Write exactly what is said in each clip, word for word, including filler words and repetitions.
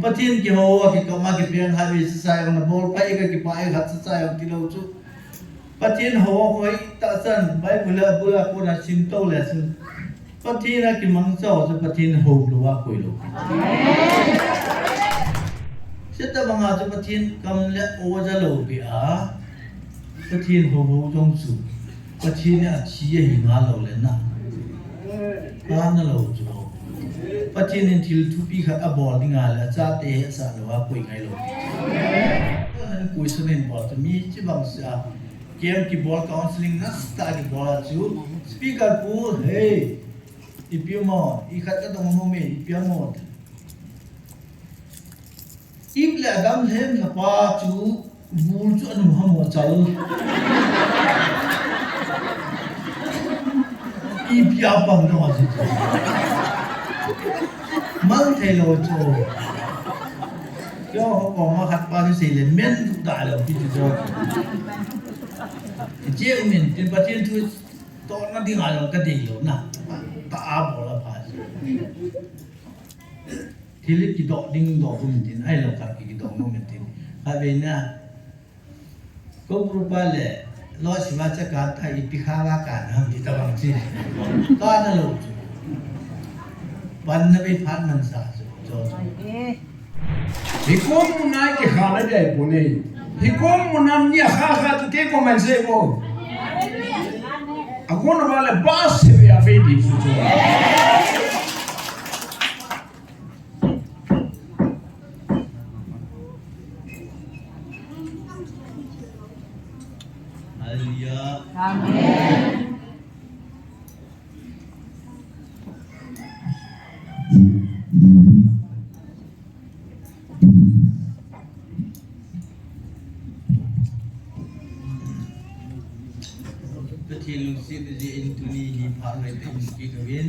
Pathen kihou a kikam a kipeng khat vei sasa jong na bol pai ka kipah e khat sasa jong tilou chu. Pathen hou a hoi tah chan Bible a bul a kona sim tou le chun. Pathen a kimangcha ho chu Pathen hou lou a koi lou. Chuti banga chu Pathen kam le o ja lou pi a. Pathen hou hou jong chu. Pathen a thi a hi nga lou le na. Ka na lou chu. Pathen in thil thupi khat a bol ding a le a chate he sa lou a koi ngai lou. Ka han koi sa nen bol ta mi chi bang sa. Kem kibol counseling na sta kibol a chu. Speaker pu, hey. Ipi mo, i khat ka dong mo me, ipi mo. Eve le Adam lhem lhapa chu bul chu anu hamo chal. Ipi a pang dong a chu. Mang thei lou chu. Kyo ho ko ma khat pa chu sei le men da lou pi chu chu. Che u min tin Pathen thu to na ding a lou ka dei lou na. Ta a bol a pha chu. Thil kidong ding dong um tin, ai lo khat kidong um tin. Khatvei na. Ko group a le, lo siva cha ka ta ipi kha va ka na ham ti ta bang chi. Ka na lou chu. Pan na vei phat man sa chu. Chu, chu. Hikom mun a kikha na dei poi. Hikom mun a ni a kha kha tu te ko man se ko. A ko na va le ba se ve a ve di chu chu. Hallelujah. Amen. Pathen lungsetna jeh in tuni hi phat hoitah in kit uvin.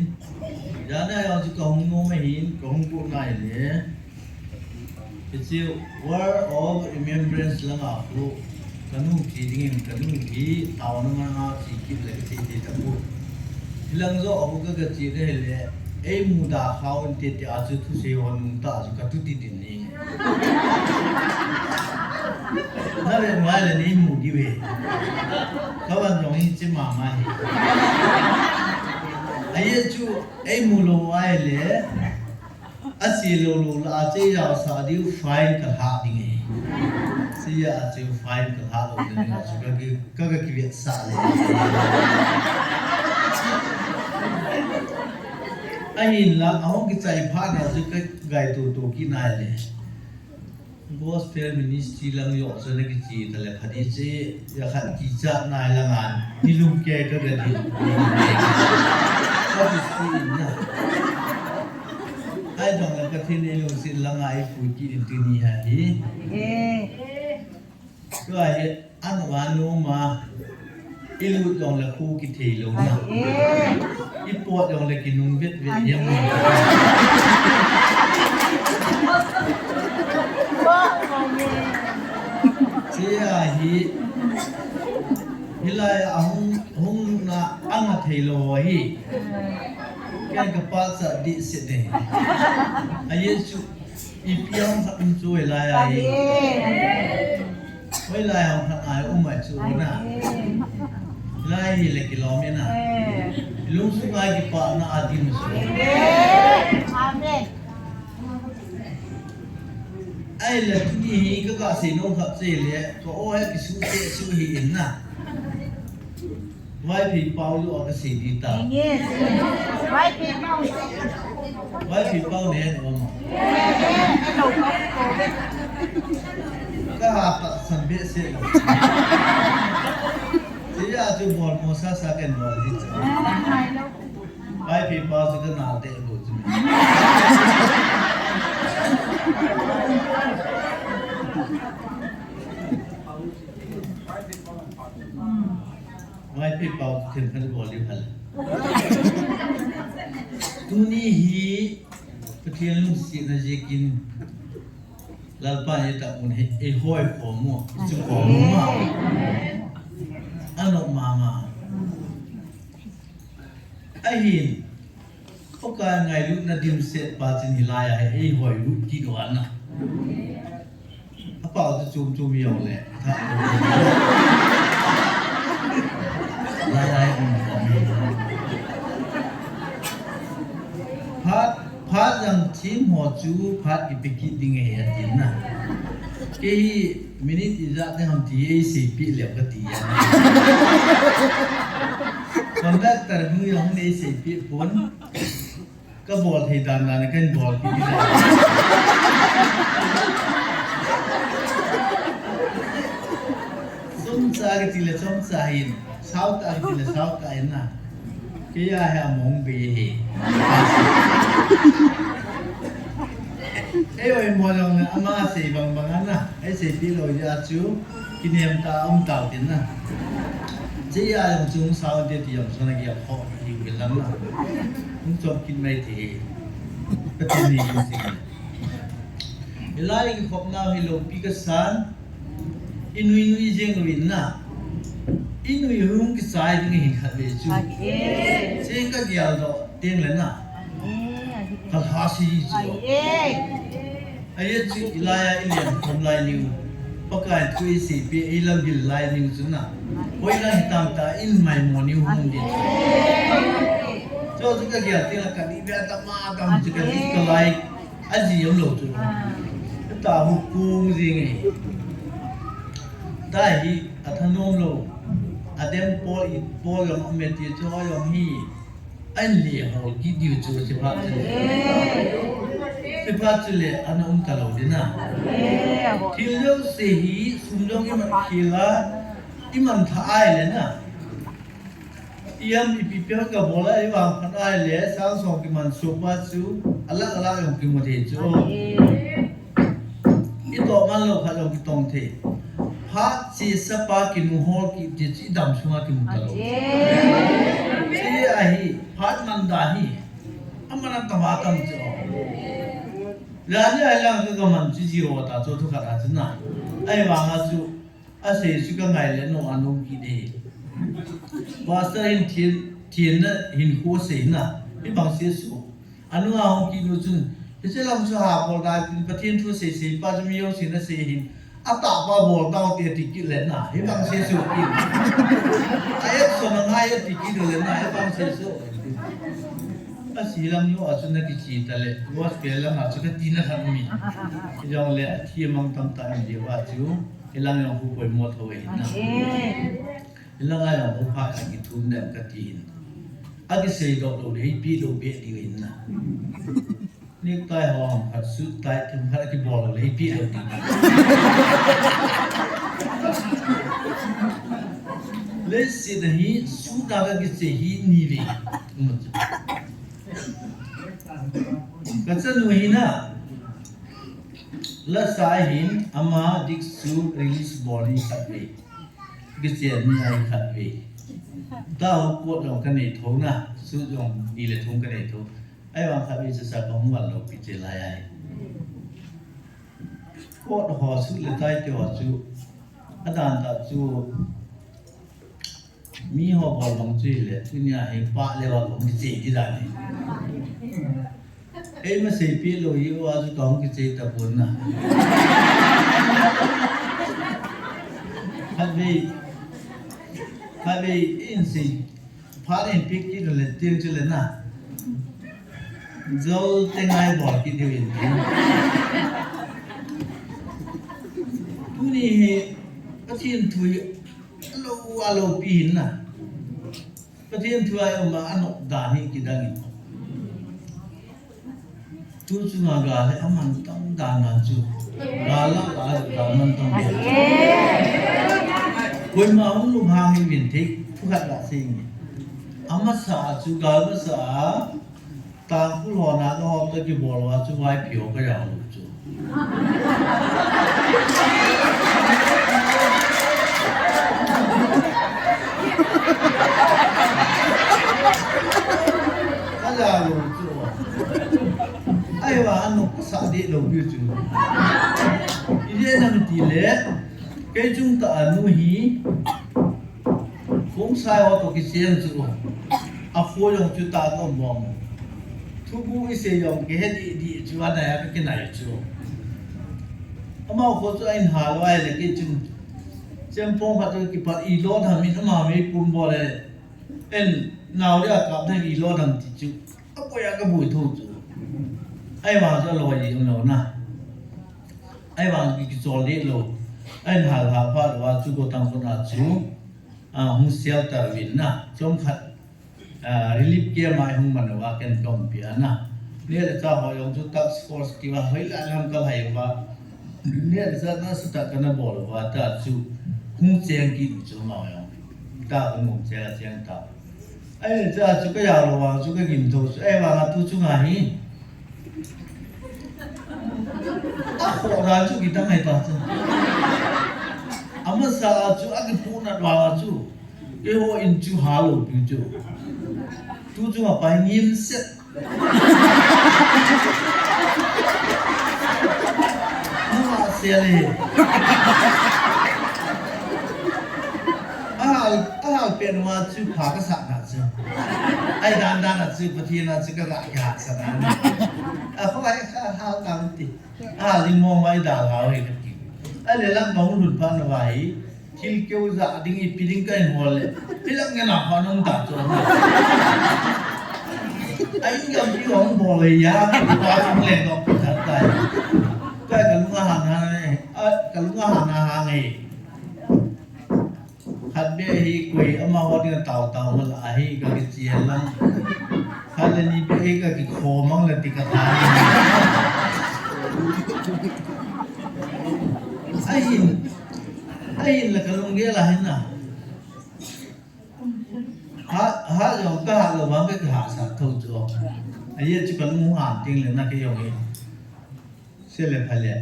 Janhi a jong chu kahung nom ahin, kahung got nai le. Hiche War of Remembrance langa khu kanu che dingin kanu hi taona manga che kit le kache te tapoi. Hilang joh a khu ka, kache na hile, eimu da khao inte tia chu thusei ho nungtah chu katu ti din. Na ve ngai le ni mu di ve. Ka van jong hi chi mama hi. Aye chu eimu lou ai le. Ase lou lou la ache jao sa diu fine ka lha ding e. Sia ache fine ka lha lou ding a chu ka ki, ka, ka kivet sa le. Ahinla ahung kichai phat na chu ka gaito to kit nai le. Gospel ministry lang joh chu na kiche ta le phat di che, ya khat kicha nai lang an, ni lum ke ka ga di. Ka di si in na. Ai jong le Pathen in lungset lang a eipui kit in tuni a hi. Eh. Tua hi, Ano, ano ma, ilut jong le khu kithei lou na. Ai, eh. Ipot jong le kinung vet vet. Ai, jeng eh. Sia hi, hilai a hung, hung na anga thei lou hi. Ken ka pa sa di se ne. A Jesu, ipi ang sa um chu lai ai. Ai, eh. Hoilai a khat ai um ai chu na. Lai hi le kilom e na. Lungsunga kipana a dim chu. Amen. Ai le tuni hi ka, ka sei nom khat sei le, ka o he kisu te su hi in na. Vaiphei pau lu a ka sei di ta. Yes. Vaiphei pau. Vaiphei pau ne no ma. Ka ha ta san be se lo. Ti ya chu bol mo sa sa ken bol di chu. Vaiphei pau chu ka na te bu chu. Vaiphei pau themkhat bol diu hal. Tuni hi Pathen lungsetna jeh in Lalpa in eita un hi eihoi khom u, chu khom u ma. Ano mama. Ahin, Pakai ngailutna dimset pa chun hilai a hi eihoi lut kit u ana. Apao chu chum chum jong le. Lai lai um um. Phat, phat jang thim ho chu phat kipe kit ding ahi atin na. Kei hi minute ijat te ham ti eiseipeh leu kati a. Conductor nu jong eiseipeh pon. Kabol thei dan dan a kahin bol kit ding. Chomcha kiti le chomcha hin, sautah kiti le sautah hin na. Kei a hi among be hi. Ei oi mo jong le ama sei bang bang a na, eiseipeh lou jeh a chu. Kinem tah a um tau tin na. Chea jong chu hung sao te ti jong chu na gel khoh hi uvin lang na. Hung chop kit mai thei. Pathen ni jong si. Hilai kikhop nau hi loupi kasan. Inui nui jeng uvin na. Inui hung kichai ding hin khat ve chu. Chea kagel doh teng le na. Kalhasi chu. Ahi chu, hilai a ilen khom lai niu. Pakai thu eiseipeh, eilamdil lai niu chu na. Hoilang hitam ta in maimo niu hung ding. Chu chu kagel teng le kani be tama tam chu kani kalai. Aji umlou chu. Tahu kung jing e. Tahi athanom lou. Adem pol it pol jong ame ti chu jong hi. Ahin le hol kit diu chu, chuphat chu le. Chuphat chu le, ana um talou ding na. Thil jouse hi, sum jong iman khel a, iman tha ahile na. Ijat ipi pen kabol a, ivangphat ahile, sang som kiman soh pa chu, alah alah jong kimu thei chu. Itoh man lou khat jong kitong thei. Phat chesa pa kinu hol kiti chu idam sunga kimu talou. Chea hi, phat man da hi. Aman atama tam chu. Jani a lang ka man chu zero ta chu thu khat a chu na. Ahivanga chu, asei chu kangai le no anom kit e. Pastor hin thien, thien na hin khu sei na. Hibang se su. Anu a hung kit nu chun, hiche lam chu ha bol da tin Pathen thu sei sei pa chu mi jousen asei hin. Atah pa bol tau te ti kit le na, hibang se su kit. A action a ngai ti kit le na, hibang se su. Asi lam jo a chu na kichi ta le, gospel lam a chu kati na khan mi. Jong le athi mang tam ta in diu a chu, hilang jong khu poimo tho e na. Hilanga jong khu pha a kithum dem kati in. Akisei doh lou le, ipi lou be diu in na. Necktie ho ham khat, suit tie thum khat akibol le ipi le ti. Leiset a hi suit a kakichai hi ni ve. Kachanu hi na. Lasa hin ama dik su release bol ni khat ve. Kichai ni ai khat ve. Tahu coat jong kanei tho na, suit jong ni le thum kanei tho. Ahivang khat vei chu sa kahung val lou pi che lai ai. Coat ho suit le tie te ho chu. Adan ta chu. Mi ho bol bang chu le, tunia hi pa le va bang che di dan hi. Ei ma sei pi lou hi va chu kahung kiche ta pon na. Khat vei. Khat vei in sei. Phat in pik kit le tin chu le na. Jol te ngai bol kit diu in tin. Tuni hi Pathen thu hi alou, alou pi hin na. Pathen thu a um a anop dan hi kidang in. Tu chunga gal hi aman tam dan dan chu. Gal la la gal man tam dan chu. Koima hung lunghang hi vin thei thu khat la sing. Amasa chu gal masa a tangkhul ho na no to kibol va chu vaipi ho ka jao lu chu. Ka jao lu chu. Ahivang a nop kasa deh lou pi chu. Ijeh inem itile, kei chung tah a nu hi, khongsai ho toh kicheng chu. Aphone jong chu tah toh bom. Thubu isei jong kihe dih dih chu, anai a kakinai chu. Amau kho chu ahin hal uva ahile kei chun. Chempong khat chu kipat i lo tham in ama meipum bol le. En nau le a kap den i lo tham ti chu. Apoi a ka bui tho chu. Ahivang chu aloi um lou na. Ahivang chu kichol deh lou. Ahin hal hal phat uva chu gotang kona chu. A, hung shelter uvin na. Chomkhat. Ah, relief camp a hung man uva ken kaumpi a na. Neh le chah ho jong chu task force tia hoilai lam kalhai uva. Neh le chah nasatah kana bol uva ta chu hung cheng kit u chu amau jong. Ta kanom cheng a cheng ta. Ahile chah chu kajao lou vang chu kagim tho chu. Ahivang a tu chunga hi. Akhoh dan chu kidang ahi ta chu. Amasa a chu akipuhnat vang a chu. Keiho in chu hal lou pi chu. Tu chu apai ngim set. Nunga sel e. Ahal, ahal pen uva chu pha kasah na chu. Ahi dan dan a chu Pathen a chu kaga kihatsah na. Ahoi, ahal tam ti. Ahal ding mong uva idalhau hi kati. Ahile lang kahung lhun phat uva hi. Thil keu jah ding ipi ding kahin hol le. Thil lang ngen a pha nung ta chu. Ahin gam pi hung bol le ya. Ka chung le nok pha tai. Ka kalung ahan ha e. A, kalung ahan ha nge. Khat beh hi koi amaho dinga tao tao mala ahi ka kichen lang. Khat le ni beh hi ka kikhom ang le ti ka tha. Ahin, ahin la kalunggel ahin na. Ha, ha jong kaha lou vang ka kihahsat tho chu. Ahi chu kalung han ting le na kei jong hi. Se le pha le.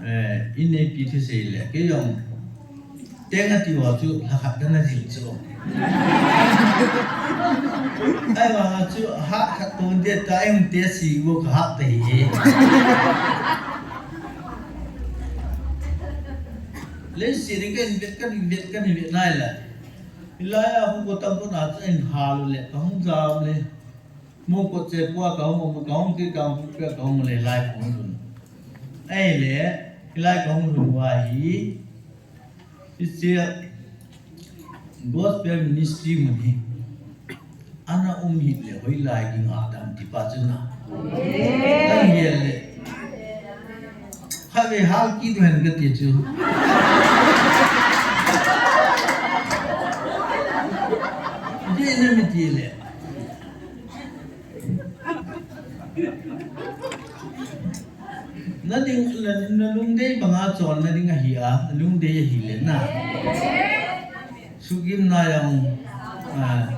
Eh, in neipi thusei le, kei jong, teng ati ho chu, lhakhat kana jil chu. Ahivang a chu, hat khat tun te ta, ei hung te si bo kahat ta hi. Leiset ding kahin vet, kahin vet, kahin vet nai la. Hilai a hung ko tam ko na chu, ahin hal u le, kahung jam le. Mongkot chepu a kahung, kahung kit kahung pu pia kahung le lai kahung lhun. Ahile, hilai kahung lhun uva hi, hiche gospel ministry mun hi. Ana um hih le, hoilai ding a dam ti pa chu na. Nang hial le. Khatvei hal kit hen kati chu. Ijeh inem iti le. Na ding, na, na lungdei banga chonna ding ahi a, na lungdei ahi le na. Sugimna jong, ah,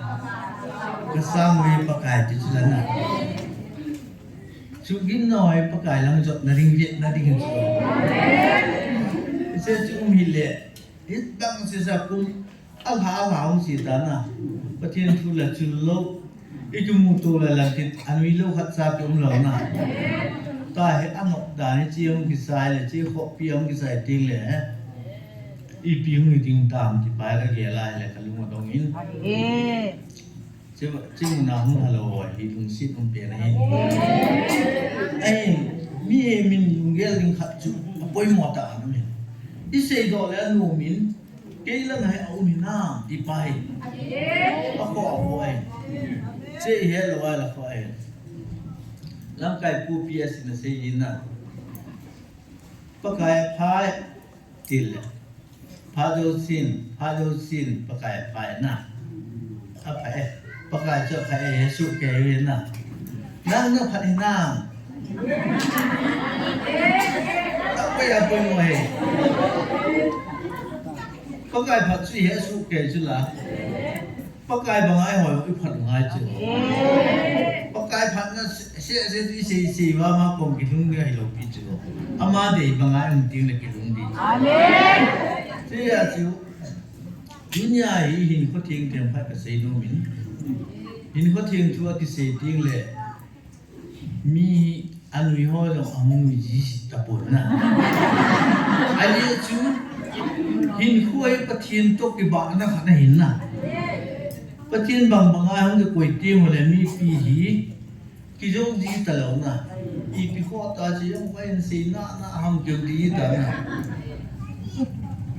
ka sang ve Pakai ti chu la na. Sugimna hoi Pakai lang jotna ding vetna ding chu. Hiche chu um hih le, hidang sesa kum, alha, alha um si ta na. Pathen thu la chul lou. I kimuto la lang kit, anui lou khat cha ki um lou na. Tahi anop dan hi chi hung kisai le, chi khopi hung kisai ting le. Ipi hung hi ding tam ti pa ka gel a le ka lung adong in. Eh. Chi, chi mun a hung halo hi lungset um pen ahi. Ahi, mi he min lunggel ding khat chu, apoimo tah ahi. I seidoh le anom in, kei lang hi aum hinam, ti pa hi. Akhoh, akhoh ahi. Chi he lo ai la khoh ahi. Lamkai pu pi a sin a sei hi na. Pakai phai, ti le. Phat jousen, phat jousen, Pakai phai na. Aphai, Pakai chu aphai, Jesu kei ve na. Nang na phat hinam. Apoimo, apoimo e. Pakai phat chu Jesu kei chu la. Pakai banga i hoi u i phat u ngai chu. Pakai phatna se, se, se, i sei, sei, va ma kong kilung ding ahi lou pi chu. Ama dei banga i hung ting le kilung ding. Amen. Chuti a chu. Dunia hi hinkho theng theng phat ka sei nom in. Hinkho theng thu a kisei ting le. Mi anui ho jong ahung nui ji si tapon na. Ahile chu, hinkho hi Pathen toh kibahna khat ahin na. Pathen bang banga hung kikoi teng ule mipi hi, Kijou ji talou na. Ipi khoh ta chi jong pa in sei na na ham keu ji ta na.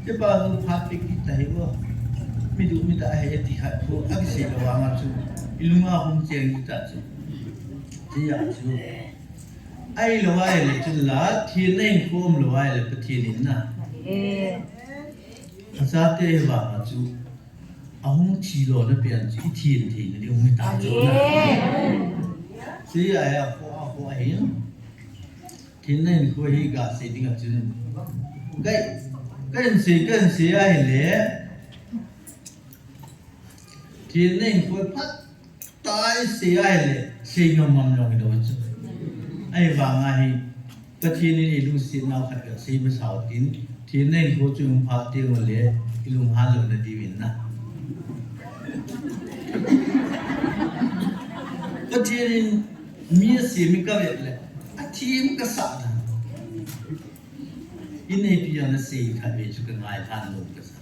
Che pa nu phat pe kit ta hi bo. Mi du mi da he ti khat khu a kisei lou vang a chu. I lung a hung cheng ji ta chu. Chi a chu. Ahilou ahile chun la, thenna in khom lou ahile Pathen in na. Achate vang a chu. Ahung thi lona pen chu i thin theina ding hung ta chu na. Sei a, a kho, a kho a hin. Thinna in kho hi ga sei ding a chun. Kai, kan sei, kan sei ahile. Thinna in kho phat tai sei ahile, sei nom mam jong i do chu. Ahivang a hi, Pathen in i lungsetnau khat ka sei masa u tin, thinna in kho chu hung phat teng ule, i lunghan louna diuvin na. Pathen in mi asem hi ka vet le, athem ka sa dan. I neipi jong na sei khat ve chu ka ngaitha nom ka sa.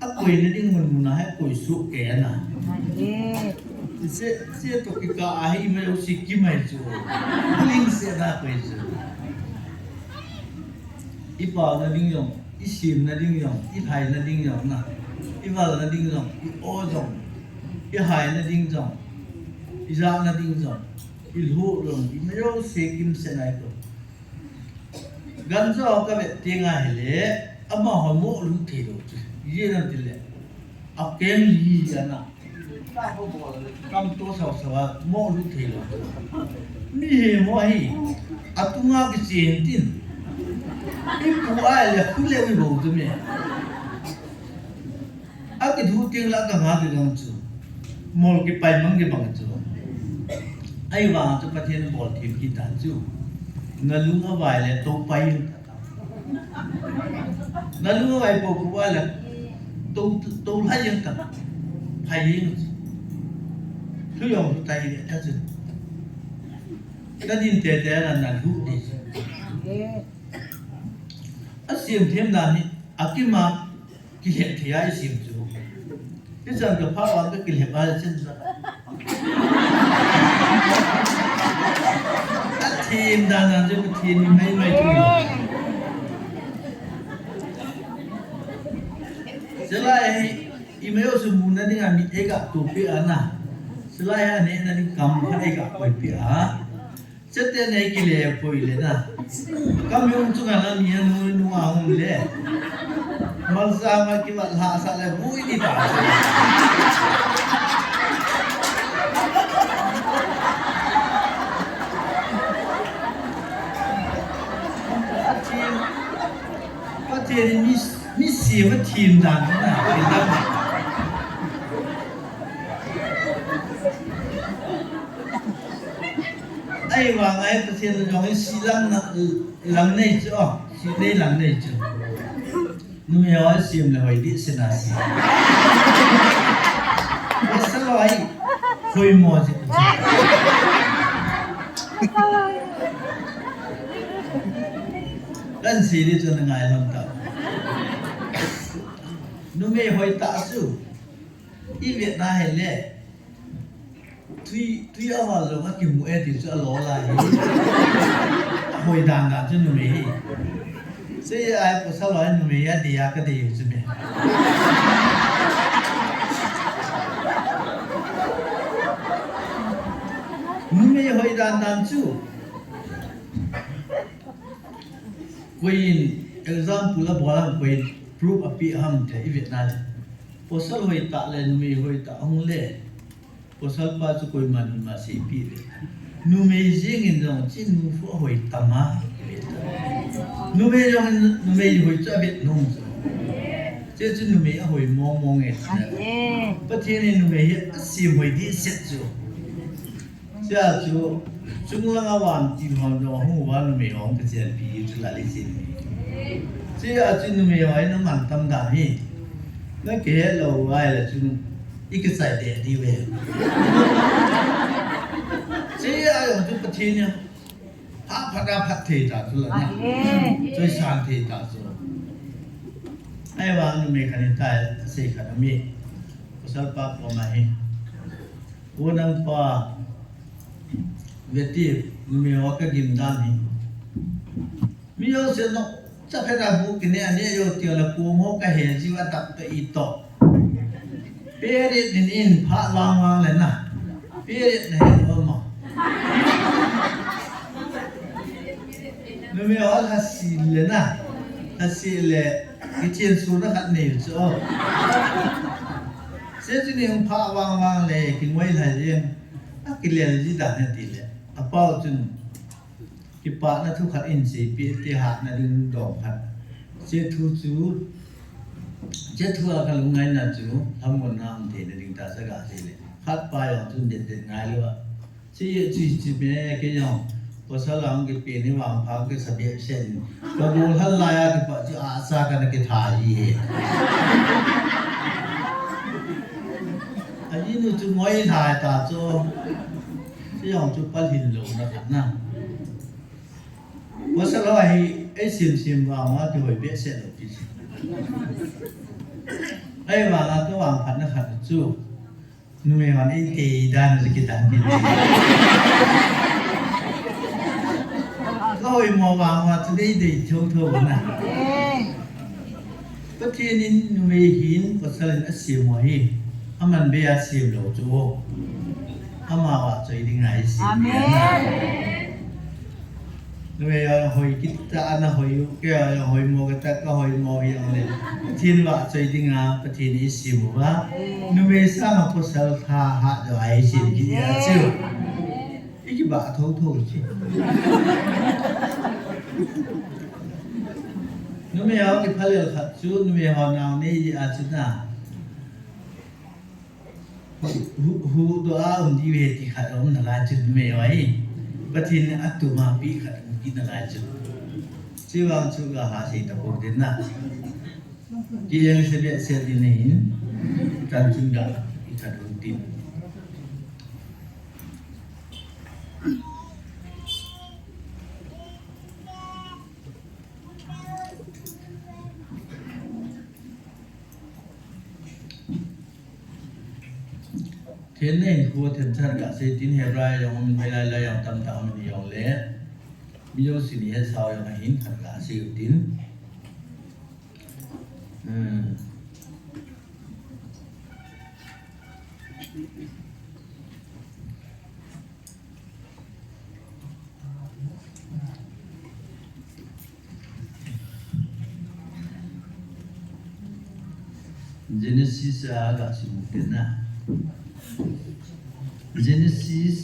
Akoina ding mun mun a hi koi suh kei ana. Amen. Che, che toh kikah a hi mai u si kimai chu. Ling se da koi chu. I pauna ding jong, i semna ding jong, i lhaina ding jong na. I valna ding jong, i o jong, i haina ding jong, i jahna ding jong, i lhuh jong, i mai u se kim se nai ko. Gancha ho ka vet teng ahile, amaho moh lut thei lou chu. Ijeh inem itile, akeng li ana. Kam to sao sao a, moh lut thei lou chu. Mihem ho hi, atunga kichen tin. Ipu ahile, khu le ui bou chu me. Akithu teng le ka nga kigong chu. Mol kipai mang kibang chu. Ahivang chu Pathen bol them kit dan chu. Na lung avai le tou pai. Na lung avai pou pou le tou, tou lhai jeng ta. Phai jeng chu. Thu jong thu tai le ta chu. Na din tete na na lu de chu. Asem them dan hi, akima, Kilhep thei a i sem chu. Hichan ka pha vang ka kilhep a chen sa. Athem dan dan chu Pathen in mai mai chu. Chulai hi, i mai u chu muna ding a mi ei ka tu pi a na. Chulai a ne na ding kam khat ei ka koi pi a. Chate nei kile poi le na. Kam yung chunga na mi anu nu a hung le. Malsa ma kivat lhah sah le vui ni ta. Pathen, Pathen in mi, mi sem a them dan na, them dan. Ahivang a hi Pathen jong hi si lang na, lang nei chu, oh, si nei lang nei chu. Numei ho sem le hoi dehset na si. Pasal ho hi hoi mo ji. Kan si di chu na ngai lam ta. Numei hoi ta chu. I vet na hile. Tui, tui a val jong a kimu e ti chu a lo lai hi. Hoi dan dan chu numei hi. Sei a pasal ho numei a dia ka dei u chu me. Numei hoi dan dan chu. Koi in example a bol a, koi in proof a pe ham ti i vet na le. Pasal hoi ta le numei hoi ta hung le. Pasal pa chu koiman ima seipi ve. Numei jeng in jong chi nu fu hoi tam a. Numei jong in numei hoi chu a vet nom chu. Che chu numei a hoi mong mong e. Pathen in numei hi a sem hoi dehset chu. Che a chu chunglang a van ti hon jong hung uva numei hung ka chen pi chu la le sin. Che a chu numei hoi na man tam dan hi. Na kihe lou vai la chun i kichai deh diu ve. Che a jong chu Pathen in a phat a phat thei ta chu la na. Amen. Choi san thei ta chu. Ahivang numei khat in tai sei khat a mi. Pasal pa koma hi. Ko nang pa. Veti, numei ho ka gim dan hi. Mi ho se no, cha phe da bu kine ani yo ti la ku mo ka he ji wa tak to i to. Period in in pha lang lang le na. Period na he lo ma. Numei ho la si le na. La si le, ki chen su na khat nei chu. Se chu ni pha wang wang le, ki ngoi la yen. A ki le ji da ne ti le. A pau chun. Kipana thu khat in seipi ti hatna ding dong khat. Che thu chu, che thu a ka lungngaina chu, lhamonna um theina ding ta sa ga sei le. Khat pa jong chu det det ngai lou a. Che ye chu chi me ke jong, pasal ang kipe ni vang pha ke sa be sen. Ka bol hal lai a kipa chu a sa ka na kitha hi he. A ji nu chu ngoi thai ta chu. Che jong chu pal hin louna khat na. Pasal ho hi, ei sim sim vang a, ti hoi behseh lou ti. Ei vang a, ka vang phatna khat chu. Numei hon ei tei dan le kidan ki. Ka hoi mo vang a, chu dei dei tho tho na. Pathen in numei hin pasal in a sem ho hi, aman be a sem lou chu. Ama vahchoi ding a i sem. Amen. Numei a hoi kit ta ana hoi u, kei a hoi mo kit ta ka hoi mo hi ang le. Pathen vahchoi ding a, Pathen i sem u va. Numei sang a pasal tha ha jo a i sem kit a chu. I kibah tho tho chu. Numei ho kiphalel khat chu, numei ho nao nei ji a chu na. Hu, hu, hu to a um di ve ti khat um na lai chu numei ho hi. Pathen a tu ma pi khat um ki na lai chu. Chi vang chu ka ha sei ta ko din na. Ki yang se be se di nei. Kan chun ga i khat um tin. Thil nei khu thil chan ka sei tin Hebrai jong um, Hebrai la jong tam ta um ni jong le. Mi jong si ni he sao jong hin khat ka sei u tin. Hmm. Genesis a ka sim u tin na. Genesis.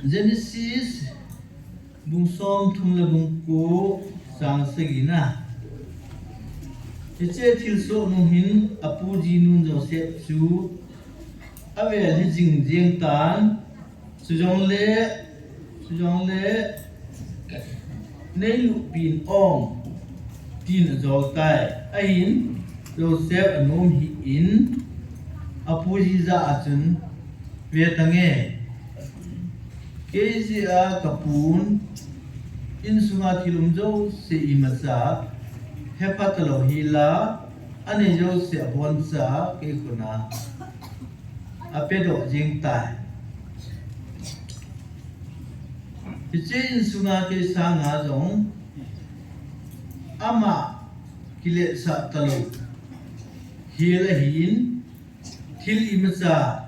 Genesis bung som thum le bung ko chang sagi na. Hiche thilsoh nung hin apu jinu Joseph chu avel hi jing jeng tan, chujongle, chujongle, nei lupin ong, tin ajol tai. Ahin Joseph anom hih in, apu ji jah a chun, Ve tange, kei jeh a kapun, insunga thil um jouse imacha, hepha talou hila, anei jouse aboncha, kei khut a apedoh jeng tai. Hiche insunga kei sanga jong, ama kiletsah talou hel ahin, thil imacha,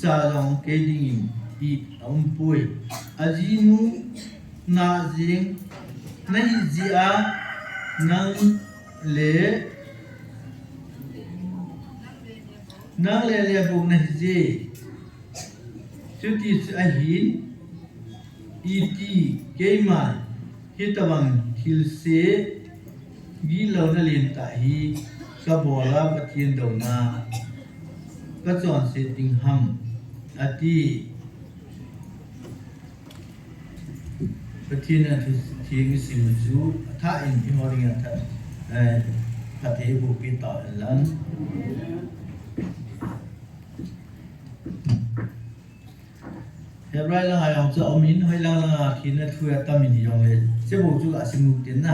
cha jong kei dingin i aumpoi. Ajinu na jeng nahi jeh a nang le, nang le lebou nahi je. Chuti chu ahin, iti keiman hitobang thilse gilou na lentah hi kabol a Pathen douna kachonset ding ham, ati. Pathen a thu theng isim u chu athah in eiho dinga athah, eh, phatthei eiboh peh tauhen lang. Hebrai langa jong chu aum in, hoilang langa thina thu atam in hijongle, chebou chu gasim u tin na.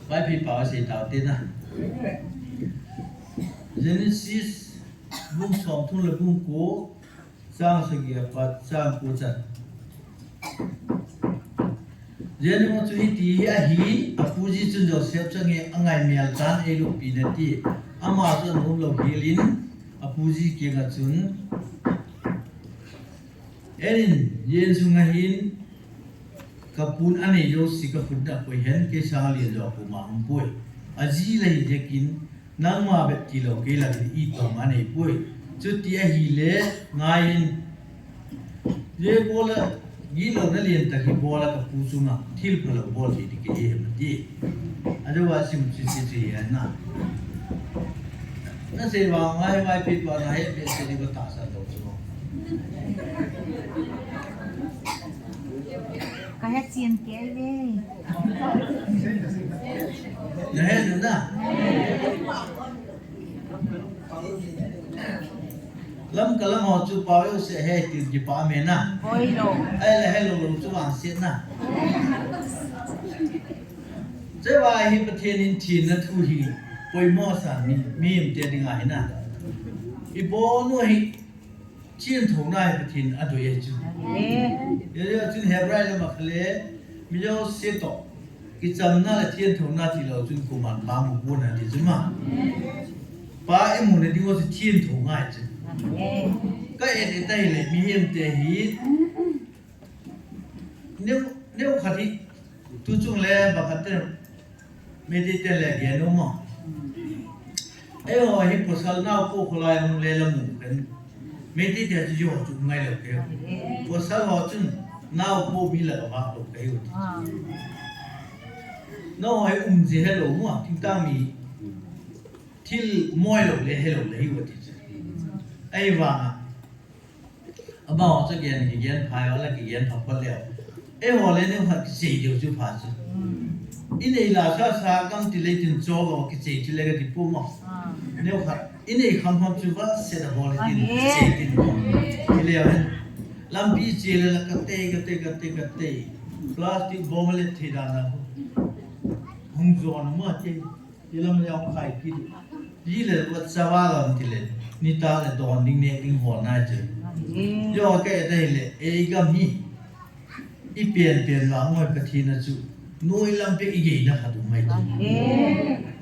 Bible pao asei tau tin na. Genesis bung somthum le bung ko, chang sagi apat chang ko chan. Genesis chu hiti hi ahi, apuji chun Joseph chu angai, angai mel tan, eilupina ti. Ama chu anom lou helin, apuji kianga chun, En in, jen sunga hin, kapun anei jouse kakhut a koi hen, kei sanga len jo koima umpoi. Aji la hi jeh in, nangma bep tilou kei la hin itobang anei poi. Chuti ahile, ngai in. Jeh bol a, gilou na len tah hi bol a kapu chunga, thil phalou bol thei ding kahi em ati. Ajeh a sim chu chu chu hi na. Nasei vang ngai, ngai pi pa nahe behseh ding katahsan lou chu. Kahe chen kei ve. Nahe nu na. Lamka lam ho chu pao jouse he tin kipah me na. Hoi lou. Ahile helou lou chu vangset na. Chua hi Pathen in thina thu hi poimo sa mi, mihemte dinga hi na. Ibon u hi thiangthona hi Pathen adei ahi chu. Amen. Hijeh chun Hebrai lama khale, mi jouse toh kichamna le thiangthona tilou chun koiman pa mu pon ati chu ma. Pa imu na diu chu thiangthona ahi chu. Amen. Ka et et ahile mihemte hi neo, neo khat hi tu chung le ba khat te Meitei te le gen u mo. Eiho hi pasal nao po kholai hung le la mu khen. Meitei te chu jo chu ngai lou kei. Pasal ho chun nao po mi la ba lou kei u. Nao hi um ji helou mo, thingtang mi. Thil moi lou le helou le hi u ti chu. Ahivanga. Amaho chu gen, kigen pha, ala kigen pha pha leu. Eiho le neo khat kichei diu chu pha chu. Inei la sa sa kam ti le tin cho lo kichei ti le kati pu mo. Neo khat, inei kham kham chu va se da bol tin kichei tin mo. Ti le hen. Lampi che le la kate, kate, kate, kate. Plastic bom le thei dan a. Hung jon mo te. Ilam le akhai kit. Ji le wat chawa lam ti le. Nitah le don ding neh ding hol nai che. Amen. Jo kei dei le, ei gam hi. I pian pian vang ngoi Pathen a chu. Noi lam pe i gei na khat um mai che. Amen.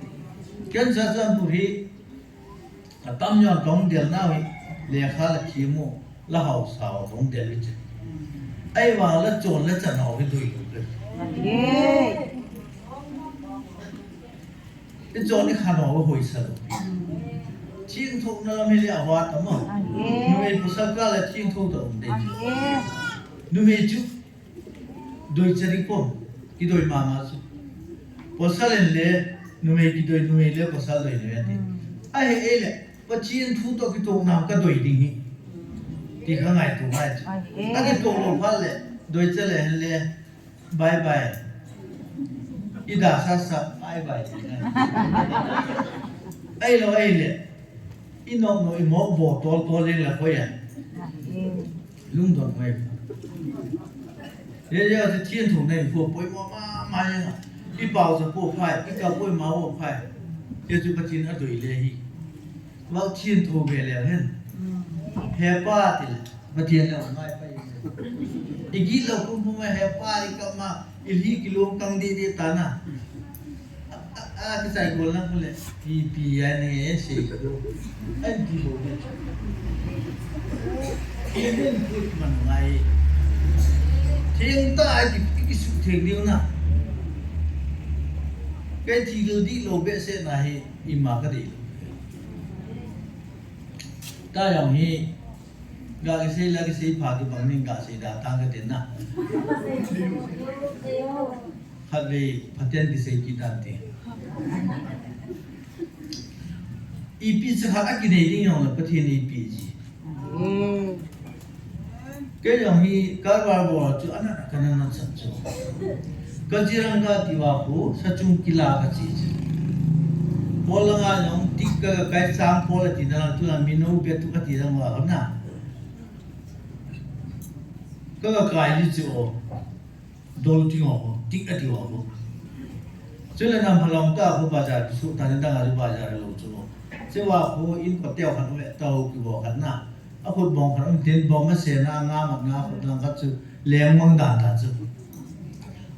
Ken sa chan pu hi. Atam jon tong del nau hi. Lekha la thi mu. La hausa tong del che. Ahivang la chon la chan ho hi dui lu pe. Amen. Ichon ikhan ho hoisa lou. Thingthona lam hi le avat ama. Amen. Numei pasal kah le thingtho tah um ding. Amen. Numei chu doi chari ko, kidoi mama chu. Pasal in le numei kidoi, numei le pasal doi le ati. Mm. Ahi ei le, Pathen thu toh kitona ka doi ding hi. Ti kha ngaito ngai chu. Amen. Akito lou phat le, doi cha le hen le, Bye bye. Ida sa sa, bye bye. Ahilou, ahile. Inop nop, imo bo tol tol le la ko ya. Lungdon mai. Ye ye, ati thiangtho nei ko poimo mama ya. I pao sa po phai, i ka poimo po phai. Ye chu Pathen adoi le hi. Vang thiangtho ve le hen. Hepa ti le. Pathen le ngai pai. I gilou pum pum a hepa i kama, i lhi kilom kang deh deh ta na. A, a, a, kichai gol na kule. Ipi a nei e sei ko. An ti bo de. I den put man ngai. Theng ta a ki, ki su theng diu na. Kei thi lou di lou behseh na hi, ima ka dei lou. Ta jong hi, ga kisei la kisei pha kibang ning ga sei da tang ka tin na. Khatvei phaten kisei kit dan ti. Ipi cha khat a kinei ding jong le Pathen in eipeh ji. Kei jong hi karbar bol chu ana kana na chan chu. Kaziranga ti uva khu, sa chung kila kachi chu. Pol langa jong tik ka kai sang pol ati na, tu la mino pe tu kati na ma na. Ka ka kai ji chu o. Dol ti ngo, tik ati ngo. Chule nam halong ta khu bazar su ta ni dang a bazar lo chu. Che wa khu in ko teo khan ve tau ki bo khan na. A khut bong khan um tin bong ma se na nga ma na khut lang khat chu leng mang dan ta chu.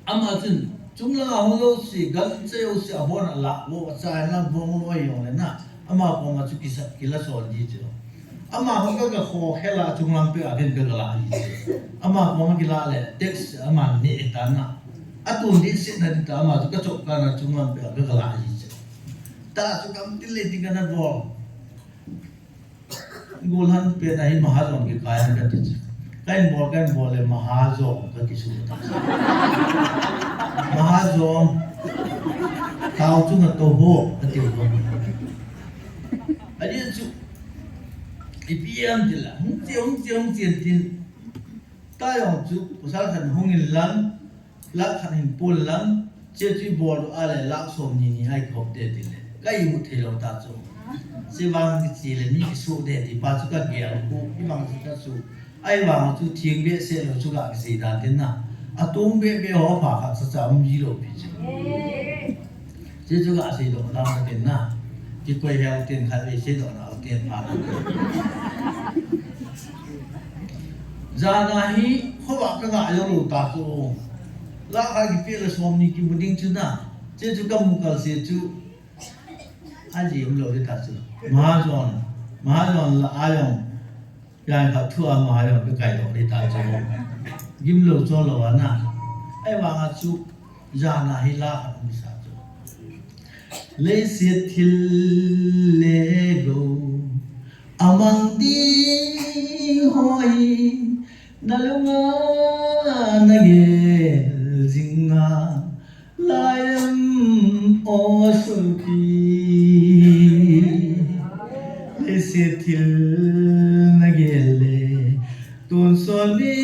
Ama chun chung lang a hung lo si, gan che u si a bon a la, bo cha na bong lo ai yong le na. Ama koma chu kisa, kila sol ji chu. Ama koma ka kho khela chung lang pe a ken ka la ji chu. Ama koma kila le text ama ni e ta na. A tu ni si na di ta ama chu ka chok ka na chung lang pe a ka la ji chu. Ta chu kam ti le ti ka na bol. Gulhan pe na hi Mahajon ki kai han ka ti chu. Kain bol, kain bol le Mahajon ka ki su ta. Mahajon. Tau chu na to ho, ka ti ho. A ri chu, ipi am ti la, hung chi, hung chi, hung chi an tin. Ta yong chu, pasal khan hung in lang, lak khan hin pul lang, che chu bol a le lak som ni ni ai khop te ti le. Ka i mu thei lo ta chu. Che vang ki chi le mi ki su de ti pa chu ka gel ku, i vang chu ka su. Ai vang chu thing be se lo chu ka ki si da tin na. A tung be be ho pha khat sa cha um ji lo pi chu. Che chu ka sei doh na ka tin na. Ki koi hel tin khat ve sei doh na ka tin pha. Jana hi kho ba ka ga yo lo ta chu. La ka ki pe le som ni ki mu ding chu na. Che chu ka mu kal se chu. A ji um lo de ta chu. Mahajon. Mahajon la a yong. Yan khat thu ama ha jong ka kai doh le ta chu. Gim lo chol lo a na. Ai vang a chu jana hi la khat um sa chu. Leiset thil le go. Amang ding ho hi na lunga na gel jing a. Lai em o sulpi, leiset thil na gel le, tonsot mi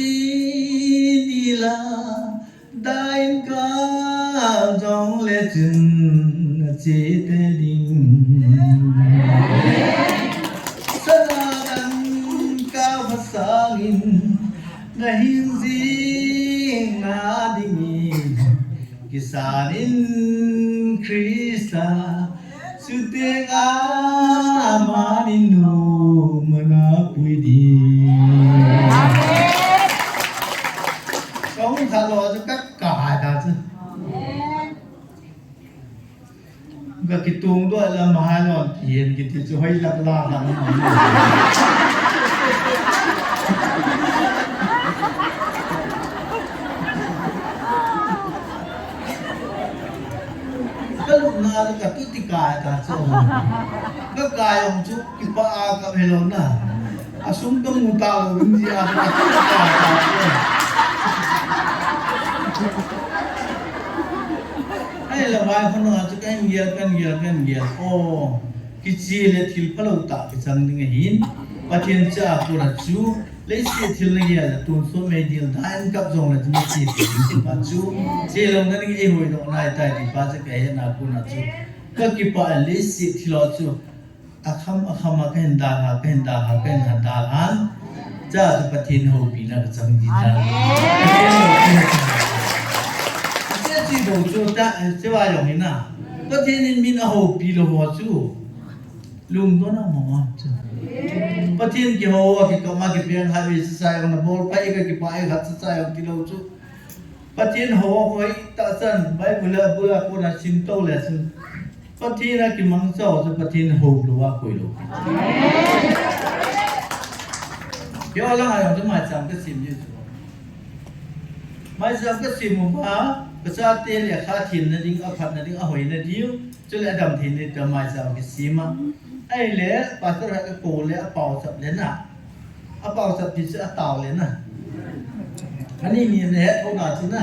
dila, dain ka jong le chun na che te ding. Sana dan ka pasangin, na hing jing na dingin. Kisan in Krista, suteng a manin nu mana pui di. Kong thalo chu ka ka ta chu. Ka kitung do la mahalon kien kiti chu hoi lak la la. Ka lupna chu ka tuti kai ta chu. Ka kai ong chu kipa a ka helo na. A sum ka mu ta lo rin ji a ka tuti kai ta chu. Ai la vai khon a chu ka hin gel, ka hin gel, ka hin gel. Oh. Kichi le thil phalou tah kichang ding ahin, Pathen cha a kona chu, leiset thil na gel le tonsot mi dil dan kap jong le chu na che thei ding ti pa chu, che lou na ding ei hoidoh nai tai ti pa chu ka hetna kona chu, ka kipah in leiset thil ho chu, akham akham a ka hin dalha, ka hin dalha, ka hin dalhan, cha chu Pathen houpina ka chang ding ta. Pathen houpina ka chang. Che chi do chu ta, che va jong hi na. Pathen in min ahoupi lou ho chu. Lungdon a mo a chu. Pathen kihou a kikam a kipeng hai ve sa sa jong na bol pai ka kipah e khat sa sa jong kilou chu. Pathen hou a hoi tah chan Bible a bul a kona sim to le chun. Pathen a kimangcha ho chu Pathen hou lou a koi lou. Kei lang a jong chu maicham ka sim ji chu. Maicham ka sim uva, ka chate lekha themna ding, aphatna ding, ahoina ding. Chule adam thei ni ta maicham kisem a. Ahile, pastor ha ka kou le, apao chap le na. Apao chap ti chu atao le na. Ani ni ne het ho na chu na.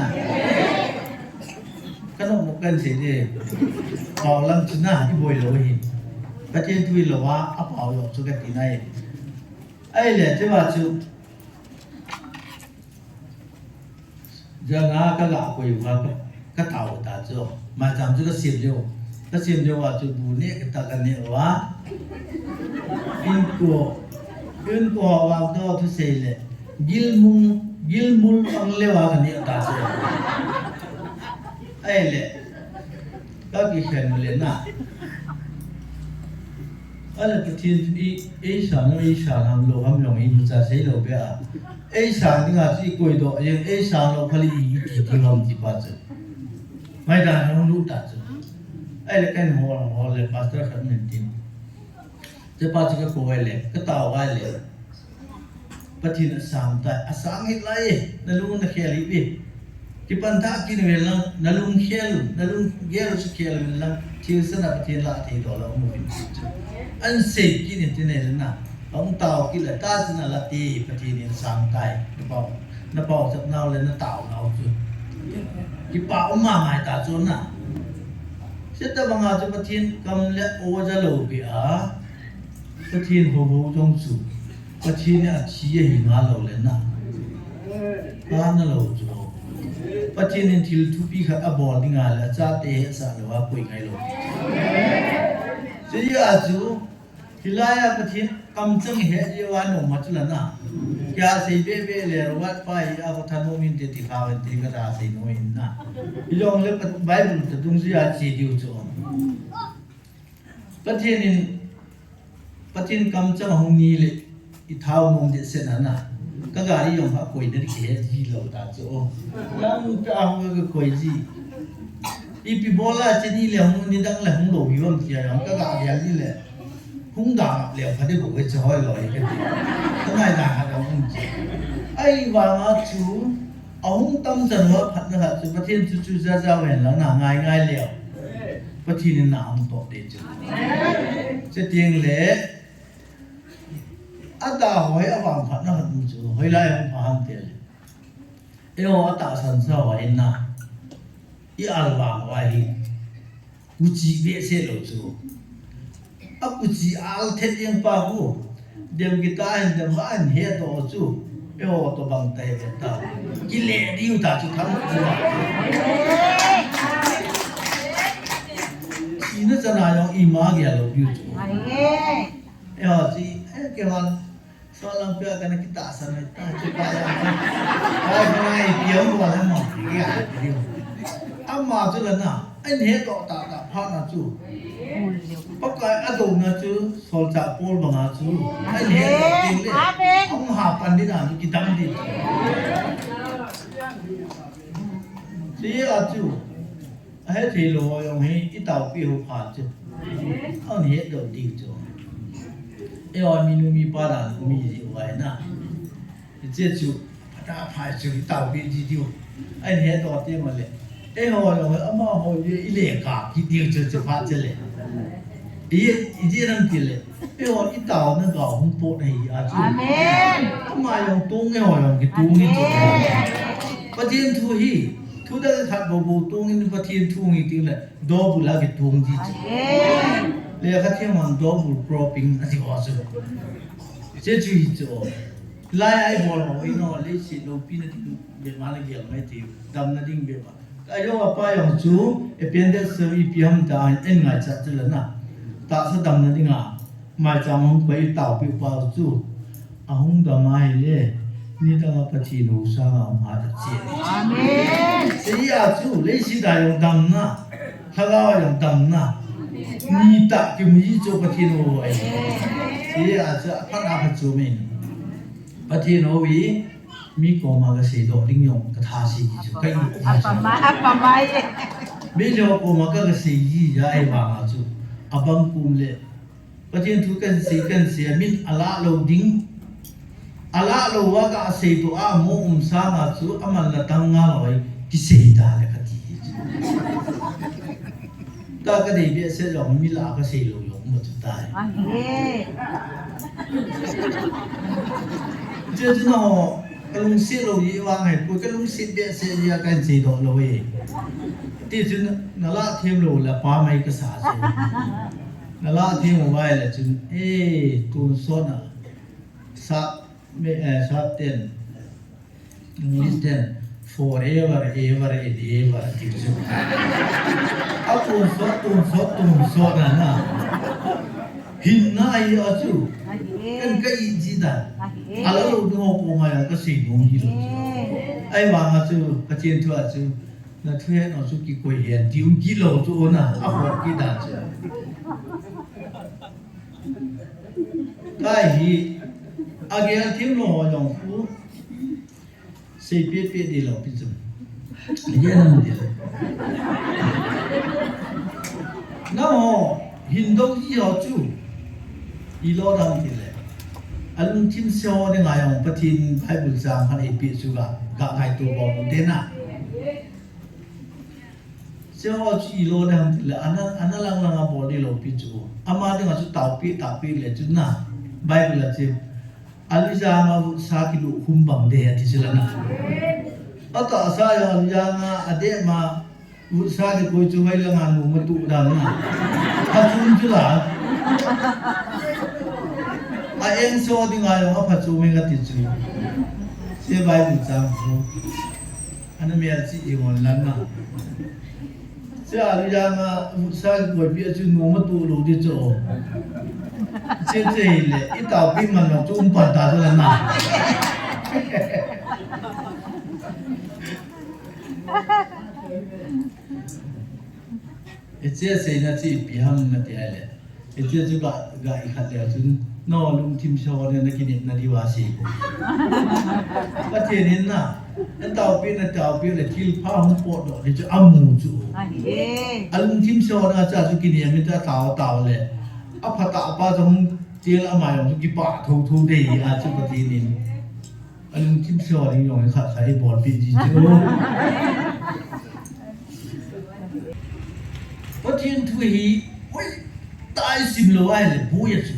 Ka nom mo kan sei de. Pao lang chu na, i boi lou hi. Pathen thu hilou a, apao lou chu ka ti nai. Ahile, chu va chu. Janga ka ga koi uva ka, ka tao ta chu. Maicham chu ka sim leo. Ka sim leo a chu bu ne ka ta ka ne uva. Inko, inko uva do thusei le. Gilmul, gilmul ang leo a ka ne ta chu. Ai le. Ka kikhen le na. Ala Pathen chu i, ei sang, ei sang ham lou ham jong i mu cha sei lou be a. Ei sang dinga chu i koi doh jeng, ei sang lou khali i, i ti ti ham ti pa chu. Mai dan hung lut ta chu. Ai le kan hol, hol le pastor khat min tin. Che pa chu ka koi le, ka tao vai le. Pathen asang tai, asang hih lai e, nalung nakhel hih ve. Kipan tha kit uvin lang, nalung khel, nalung gel chu khel uvin lang, thil sana Pathen la thei doh la um uvin. An sei kit in tin e na, hung tao kit la ta chana la ti, Pathen in asang tai, na pao, na pao chap nau le na tao nau chu. Kipa um ma ngai ta chu na. Seta banga chu Pathen kam le o ja lou pi a. Pathen ho ho jong chu. Pathen in athi ahi ngal lou le na. Ka na lou chu. Pathen in thil thupi khat abol dinga le achate hetsah lou a koi ngai lou. Chuti a chu, hilai a Pathen kamchang he jeh uva nom a chu la na. Kei a sei be be le Robert pa hi a ko tha nom in te ti kha ven te ka ta sei nom in na. Hijong le Pat-, Bible ta dung jeh a che diu chu. Pathen in, Pathen kamchang ahung ni le, i thao nom dehset na na. Ka gari jong ha koi na di ke ji lou ta chu. Lam ka hung ka koi ji. Ipi bol a che ni le hung ni dang le hung lou hi bam tia jong ka ga gel ni le. Hung da le pha de bo ke che hoi lou ke. Ka ngai da ha dang hung che. Ahivanga chu, ahung tam chan uva phatna khat chu Pathen chu chu ja ja ven lang na ngai ngai leu. Pathen in na hung toh te chu. Amen. Chuteng le, ada hoi avang phatna khat chu, hoilai hung pha ham te le. Eiho atahsan sa uva in na. I al vang uva hi. Kuchi behseh lou chu. A kuchi al thet jeng pa hu. Dem kita hin dem va hin he to chu. Eiho to bang tai ve ta. Kile diu ta chu tham chu. Sina chana jong ima gel lou diu chu. Eiho chi, eh, kei van. Solam pia kana kitahsan ta chu pa ya. Ai, ai, piang ko la ma. Ya, piang. Ama chu la na. An he to ta ta pha na chu. Pakai a do na chu, solchah Paul banga chu. An he to ting le. Amen. Ang ha pan di na chu kidam di. Ti a chu. Ahe thei lou ho jong hi, i taopi ho pha chu. Ahin het lou ding chu. Eiho minu mipa dan mi ji uva na. Hiche chu, phatah a pha chu i taopi ji diu. Ahin het lou teng le. Eiho jong amaho jeh a i le kap kit diu chu chu phat chu le. I, ijeh inem itile, eiho i taona gao hung pot ahi a chu. Amen. Ama jong tong, eiho jong kitong in chu. Amen. Pathen thu hi, thudang khat bou bou tong in Pathen thu hi teng le, double a kitong ji chu. Amen. Lekha them hon double cropping ati ho chu. Hiche chu hi chu. Lai a i bol ho, i no, leiset loupina ding bep ma la gel mai ti, damna ding bep ma. Ka jong apa jong chu, appendix ipi ham ta, en ngai cha chu la na. Tahsa damna dinga, maicham hung pai taopi pa chu, ahung dam ahile, nidang a Pathen hou sanga hung hat a che. Amen. Sei a chu, leiset a jong damna, lhagao a jong damna. Nitah kimu ji chu Pathen hou ahi. Sei a chu, aphat a phat chu min. Pathen hou hi, mi koma ka seidoh ding jong ka tha sei ji chu ka i ji chu. Apa mai, apa mai. Mi jo koma ka, ka sei ji ja ahivanga chu. Abang kum le. Pathen thu kan sei, kan sei, amin alah lou ding. Alah lou a ka seidoh a mo um sanga chu, aman la tang nga lou ai, kisei da le ka ti ji chu. Ta ka dei behseh jong mi la ka sei lou jong ma chu tai. Ahi. Che chu na ho, ka lungset lou ji vang hai, ko ka lungset behseh ji a kan seidoh lou e. Ti chu na, na la them lou la pa mai ka sa chu. Na la them u vai la chu, eh, tun sot na. Sa, me, eh, sa ten. English ten. Forever, ever and ever, ti chu. A tonsot, tonsot, tonsot na na. Hinna ahi a chu. Ken ka it ji dan. Ala lou ding ho koma jong ka sei nom ji lou chu. Ahivang a chu, Pathen thu a chu, na thuhet nau chu kikoi hen, ti um kit lou chu na, a khol kit dan chu. Tua hi, a gel thim lou ho jong khu, Sei peh peh di lou pi chu. Ye nam di le. Nangho, hin dong ji ho chu. Ilo dam ti le. Alungthim seo dinga jong Pathen Bible chang khat eipeh chu ga, ga ngaito bou te na. Seo chu ilo dam ti le. Ana, ana lang lang a bol di lou pi chu. Ama dinga chu taopeh, taopeh le chu na. Bible a chu. Aluijang a vutsa kiluh khum bang de ati chu la na. Atahsa jong aluijang a adeh ma vutsa kikoi chu vai langa nom atuh dan na. Phachom chu la. A engso dinga jong aphachom e kati chu. Che Bible chang chu. Ana melchih jing un lang na. Che aluijang a vutsa kikoi pi a chu nom atuh lou di chu. Che che le, i taopeh man lou chu um pan ta chu la na. Hiche seina chu ipi ham nati a le. Hiche chu ga, ga i khat le chun, nangho lungthim seo le na kinepna diu asei. Pathen in na, na taopeh, na taopeh le thilpha hung potdoh di chu amu chu. Ahi e. Alungthim seo na cha chu kinem in ta tao tao le. Aphatah pa chu hung tel ama jong chu kipah thotho de a chu Pathen in. Alungthim seo ding jong khat khat eibolpeh ji chu. Pathen thu hi, oi, tah a isim lou ahile, boi a chu.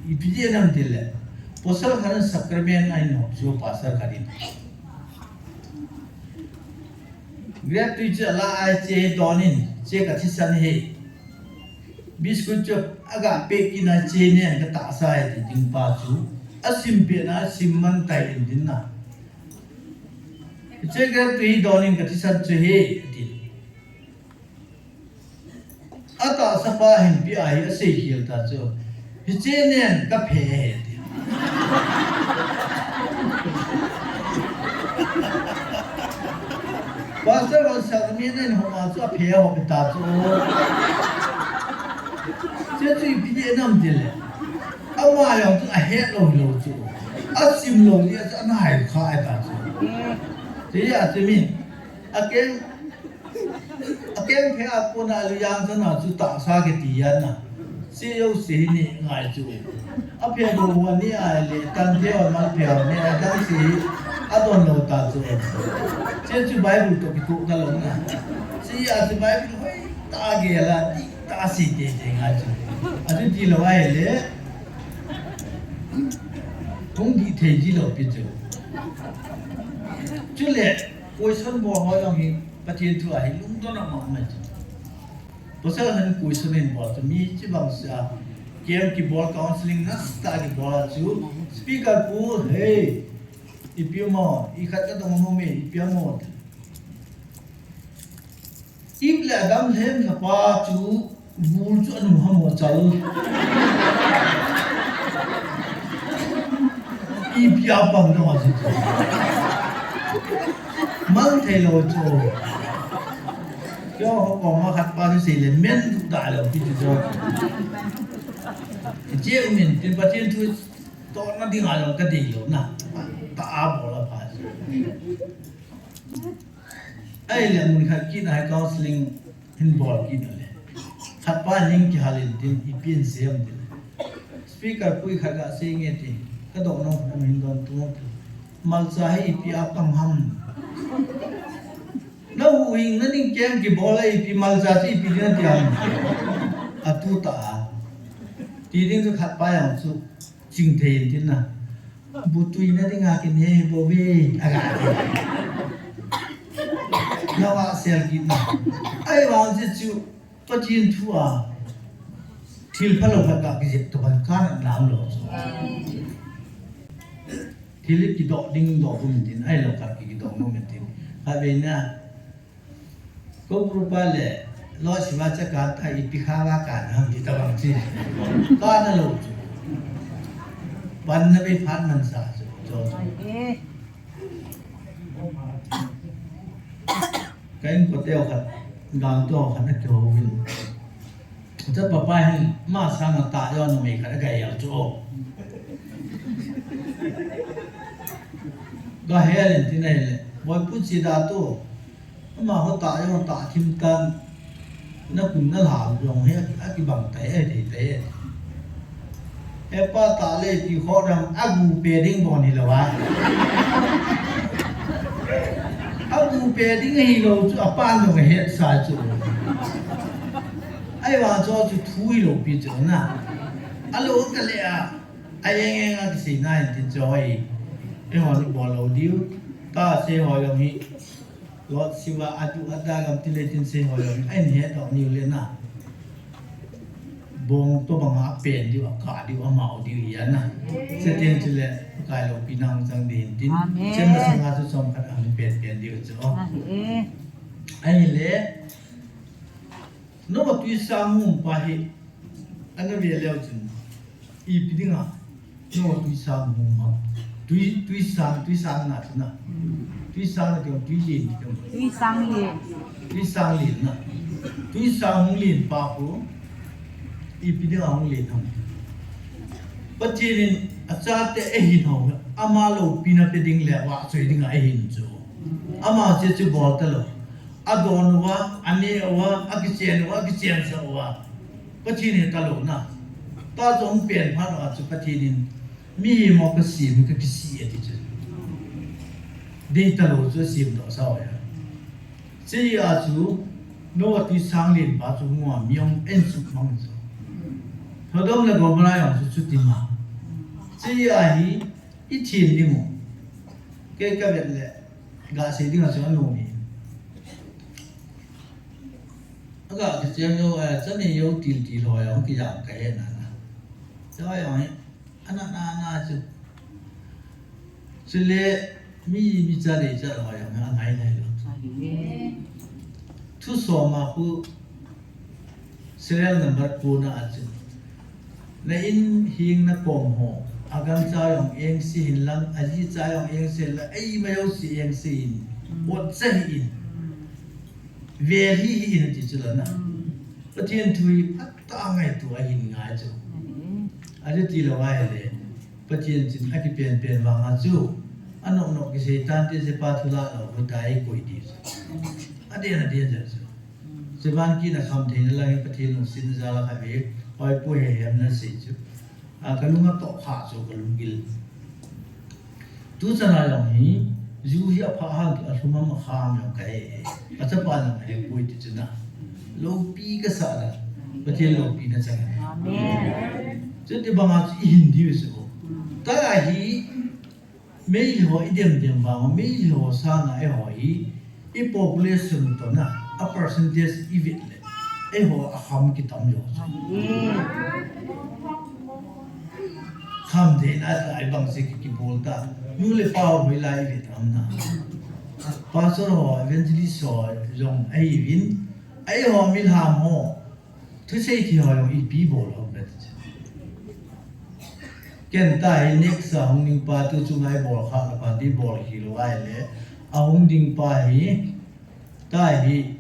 Ipi jeh ham tile, pasal khat in sacrament ahin hop chu, pastor khat in. Grape tui chu ala a che donin, che ka thisan ahi. Biscuit chu aga peh kit na che nen ka tahsa ahi ti ding pa chu. Asim peh na, asim man tai in tin na. Hiche grape tui hi donin ka thisan chu ahi, ati. Atahsa pa hin pi ahi asei khel ta chu. Hiche nen ka phe ahi, ati. Pastor hon sacrament ahin hop a chu aphe hop ta chu. Che chu ipi jeh ham tile. Ama jong chu ahet lou lou chu. Asim lou jeh a chu ana hai kha ahi ta chu. Ti a chu mi. Akeng, akeng phe a kona aluijang chana chu tahsa kiti a na. Che jouse hi ni ngai chu. Aphe lou a ni ahile, tan phe a mal phe a ni a dang si adon lou ta chu. Che chu Bible toh kitoh ta lou na. Che a chu Bible hoi ta gel a ti. Ta si te te nga chu. Ati ti lou ahile. Hung dih thei ji lou pi chu. Chule, question bol ho jong hi, Pathen thu a hi lungdon a mama chu. Pasal han question in bol chu mi chi bang sa. Camp kibol counseling nasa tah kibol a chu. Speaker pu, hey, ipi mo, i khat ka dong mo me, ipi mo. Ip le adam lhem na pa chu bul chu anu ham mo chal. Ipi a pang dong a chu. Mang thei lou chu. Kio ho ko ma khat pa chu sei le men da lou pi chu. Che u min tin Pathen thu tohna ding a jong ka dei lou na. Ta a bol a pha chu. Ahile mun khat kit a hi counseling hin bol kit a le. Khat pa hin kihal in tin ipi in sei am tin. Speaker pu khat ga sei nge tin. Ka dong nong kum hin don tu. Malcha hi ipi a pang ham. Na huhhing na ding camp kibol a ipi malcha chu ipi ding na ti ham. Atu ta a. Ti ding chu khat pa jong chu. Ching thei in tin na. Bu tui na dinga kinei bou ve. Aga ti. Na va sel kit na. Ahivang chu chu Pathen thu a. Thil phalou khat ka kijep to ban ka na lam lou chu. Thil kidoh ding doh um tin, ahilou khat kidoh um tin. Khatvei na, Kou Krupa le, Lord Shiva cha kan ta ipi kha va kan ham ti tabang chi. Kana lou chu. Pan na be phat man sa chu. Chu, chu. Ka inkote khat, gangto khat na kihouvin. Chapa pa hin, ama sanga tah jong numei khat aga hel chu. Ga hel in tin ahile, Boipu chi da tu. Amaho tah jong tah thim tan. Na kun na lhau jong hi, akibang tai, athei tai. Hepa tah le ti kho dang, agu pe ding bon hilou a. Agu pe ding hilou chu, apan jong ahet sa chu. Ahivang chu chu thu hilou pi chu na. Alou ka le a, a eng eng a kisei na in tin chu hoi. Eiho ni bol lou diu. Tah sei ho jong hi. Lord Shiva adu ada gam ti le tin sei ho jong hi. Ahin het doh niu le na. Bong to banga pen diu, akah diu, amau diu hi a na. Chuteng chule, Pakai loupi na chang ding tin. Amen. Chemna sanga chu chomkhat ahung pen pen diu chu. Amen. Ahile, Noah tui sang hung pa hi, ana ve leu chun, ipi dinga, Noah tui sang hung ham. Tui, tui sang, tui sang na chu na. Tui sang na keu, tui lin keu. Tui sang lin. Tui sang lin na. Tui sang hung lin pa khu, ipi dinga hung lin ham. Pathen in achate ahin ho, ama loupina pe ding le vahchoi dinga ahin chu. Ama che chu bol talou. Adon uva, ane uva, akichen uva, akichen sa uva. Pathen hi talou na. Tah chu hung pen phat uva chu Pathen in, mihem ho kasem hi kakisih e ti chu. Dei talou chu asem doh sa uva. Chea chu, Noah tui sang len pa chu hung a mi hung en suk mang chu. Sodom le Gomorrah jong chu chuti ma. Chea hi, i thim ding u. Kei ka vet le, ga sei ding a chu anom hi. Aga kichen jou, eh, chani jou til til ho jong kijam ka he na na. Chua jong hi, ana na na chu. Chule, mi, mi cha dei cha ho jong hi, angai ngai lou. Thusom a khu, serial number ko na a chu. Na in hing na kom ho, agancha jong engse hin lang, ajicha jong engse lang, eima jouse engse hin, botcha hih in, vel hih hih in ati chu la na. Pathen thu hi phatah a ngaito ahin ngai chu. Achuti lou ahile, Pathen chun akipen pen vang a chu, anop nop kisei tante, chepa thu la lou, huta eikoi di chu. Aden, aden jeh chu. Chuban kit a khamtheina lang hi Pathen lungsetna jal a khatvei, hoipu he hem na sei chu. A, ka lung atoh kha chu ka lunggil. Tuchan a jong hi, ju hi aphah hang kit a lhum am akham jong ka he. Ka chapa jong ahe poi ti chu na. Loupi ka sah na. Pathen loupina chang. Amen. Chuti banga chu i hin diu chu. Tah hi, Meitei ho i dem dem vang, Meitei ho sanga eiho hi, i population toh na, a percentage i vet le, eiho a kham kitam jo. Khamtheina a tlai bang se ki, kibol ta. Nu le pa ho hoilai i vet am na. Pastor ho, evangelist ho, jong ahi vin. Eiho milham ho. Thusei thi ho jong ipi bol ho bet. Ken tah hi next a hung ding pa tu chunga i bol kha la pa ti bol hi lou ahile. Ahung ding pa hi, tah hi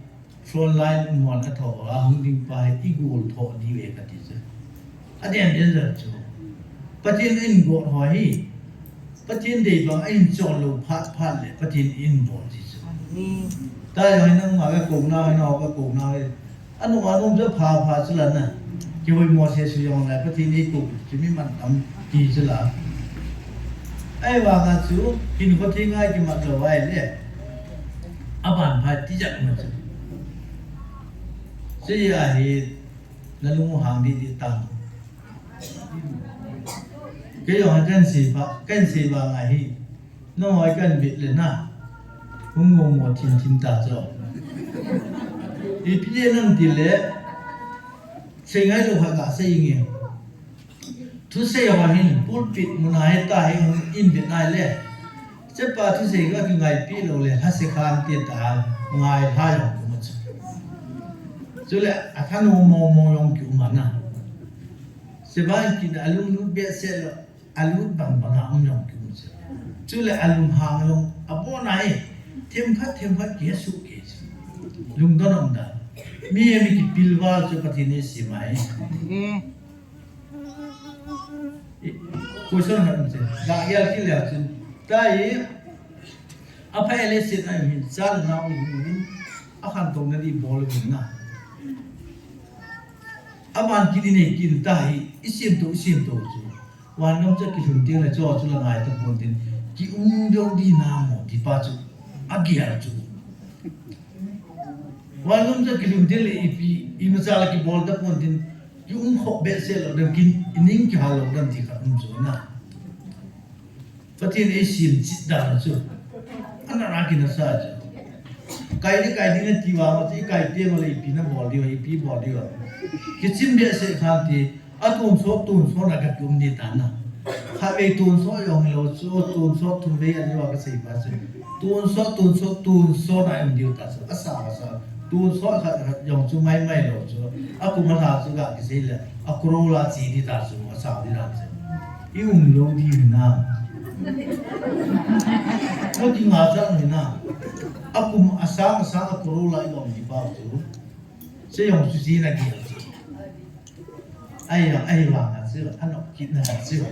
front line um hon athoh a, ahung ding pa hi i gol thoh diu e kati chu. Aden den jeh chu. Pathen in gol ho hi. Pathen dei bang a in chon lou phat phat le, Pathen in bol ji chu. Amen. Tah jong hi nangma ka kou na, nangho ka kou na, anu anu chu pha pha chu la na. Kihoimo se su jong le, Pathen in kou chu mi mantam ti chu la. Ahivang a chu, hinkho theng a kimat lou ahile. Aban pha ti jat ma chu. Chea hi, na lung hang di di tang. Kei jong kan sei pha, kan sei vang ahi. Nangho kan bit le na. Hung mo mo thim thim ta chu. Ipi le nang ti le. Sei ngai lou kha ka sei nge. Thusei ho hin pulpit muna heta hi hung in ve nai le. Chepa thusei ka kingaipi lou le, lhase khang te ta ngai lha jong kum chu. Chule a thanu mo mo jong ki um ana. Seban kin a lunglut behseh lou, a lut bang bang a um jong ki um chu. Chule a lunghang jong a bon a hi, themkhat themkhat ki hesuh kei chu. Lungdon um dan. Mi a mi kipil val chu Pathen in eisem ahi. Question khat um chu. Ga gel kit leu chun. Tahi, apha le set a hin, cha le nao hin, akhantouna di bol hin na. Aban kit in, nei kit in tahi, i sem to, i sem to chu. Vangam chu kilhun teng le chu, chu la ngai tapon tin. Ki um deu di na mo, ti pa chu. Agel chu. Vangam chu kilhun teng le ipi, imacha la kibol tapon tin. Ki um khop behseh lou dem, ki ning kihal lou dem ti khat um chu na. Pathen eisem chet dan chu. Ana ra kinasa chu. Kai di kai di nati uva, chu i kai teng le ipi na bol diu, ipi bol diu. Kichim behseh khan ti, a tonsot, tonsot na ka tum ni ta na. Khatvei tonsot jong lou chu, tonsot thum vei ani uva ka sei pa chu. Tonsot, tonsot, tonsot na um diu ta chu. Asa, asa. Tonsot khat, khat jong chu mai mai lou chu. A kum a lha chu ga kisei le. A crore la chi di ta chu. Asa di dan chu. I um lou di na. Ko di nga cha ni na. A kum a sang, a sang a crore la i um di pa chu. Che jong chu chi na ki. Ai ya, ai wa na chu. Ano kit na chu.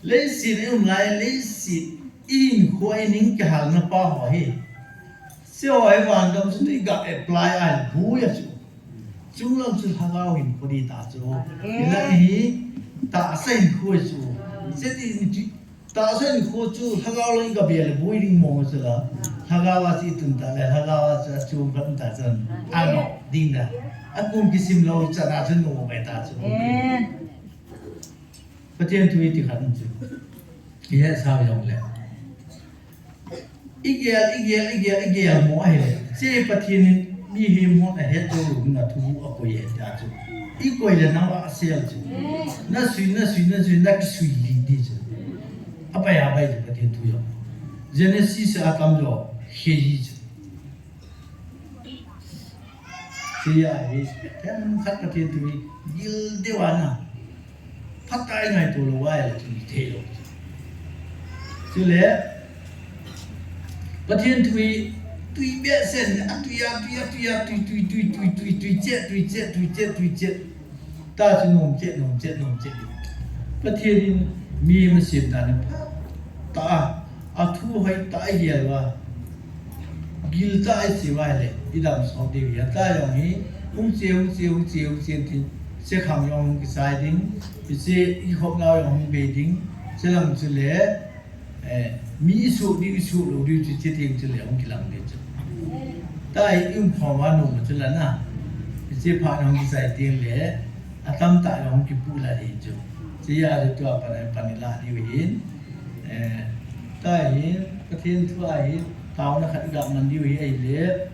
Leiset i um lai, leiset i hinkho i ning kihalna pa ho hi. Hiche ho hi vangam chun i ga apply a boi a chu. Chunglang chu lhagao hinkho di ta chu. Amen. Hilang hi tahsa hinkho chu. Hiche ti ni chu, tahsa hinkho chu lhagao lang i ga bel le boi ding mong chu la. Lhagao a chu i tun ta le, lhagao a chu a chung khat ta chun. Ano, ding da. A kum kisim lou chan a chun mo bai ta chu. Amen. Pathen thu iti khat um chu. I hetsah jong le. I gel, i gel, i gel, i gel mo ahi le. Hiche Pathen in mihem hon ahet jou lou ding a thu a koi e tia chu. I koi le nava sel chu. Na sui, na sui, na sui, na kisui li di chu. Abai, abai chu Pathen thu jong. Genesis a tam jo, he ji chu. Hiche a hi, themkhat Pathen thu hi gil deu a na. Phatah a i ngaito lou a le tui thei lou. Chule, Pathen thu hi tui behseh a tui a, tui a, tui a, tui, tui, tui, tui, tui, tui chet, tui chet, tui chet, tui chet. Ta chu nom chet, nom chet, nom chet. Pathen in mi masem dan in phatah a, a thu hoitah a i gel uva, giltah a i sei uva le, i damsot diu ahi. Tua jong hi, hung che, hung che, hung che, hung che tin, che khang jong hung kisai ding, hiche i khop nau jong hung bei ding, che lang chule, Eh, mi i suh diu, i suh lou diu chu, hiche teng chule hung kilang ding chu. Tua hi i um khom uva nom chu la na. Hiche phat na hung kisai teng le, atamtah le hung kipuilah ding chu. Hiche a chu tua pan a pan i lah diu ahin. Eh, tua hi, Pathen thu a hi, taona khat i ga man diu ahi, ahile.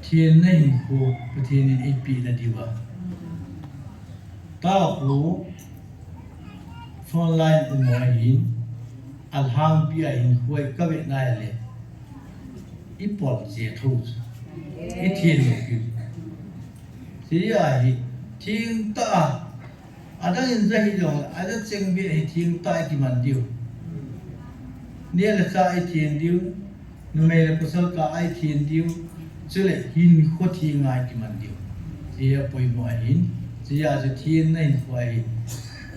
Thenna hinkho, Pathen in eipeh na diu a. Tua khu front line um ho ahin, alhangpi a hinkho i ka ve nai le, i pol che tho chu. I then lou pi. Hiche a hi, thengtah a, adang in ja hi jong le, aja cheng beh hi thengtah a i kiman diu. Neh le chah i then diu. Numei le pasal kah a i then diu, chule hinkho theng a i kiman diu. Hiche hi apoimo ahin, hiche a chu thenna hinkho ahi.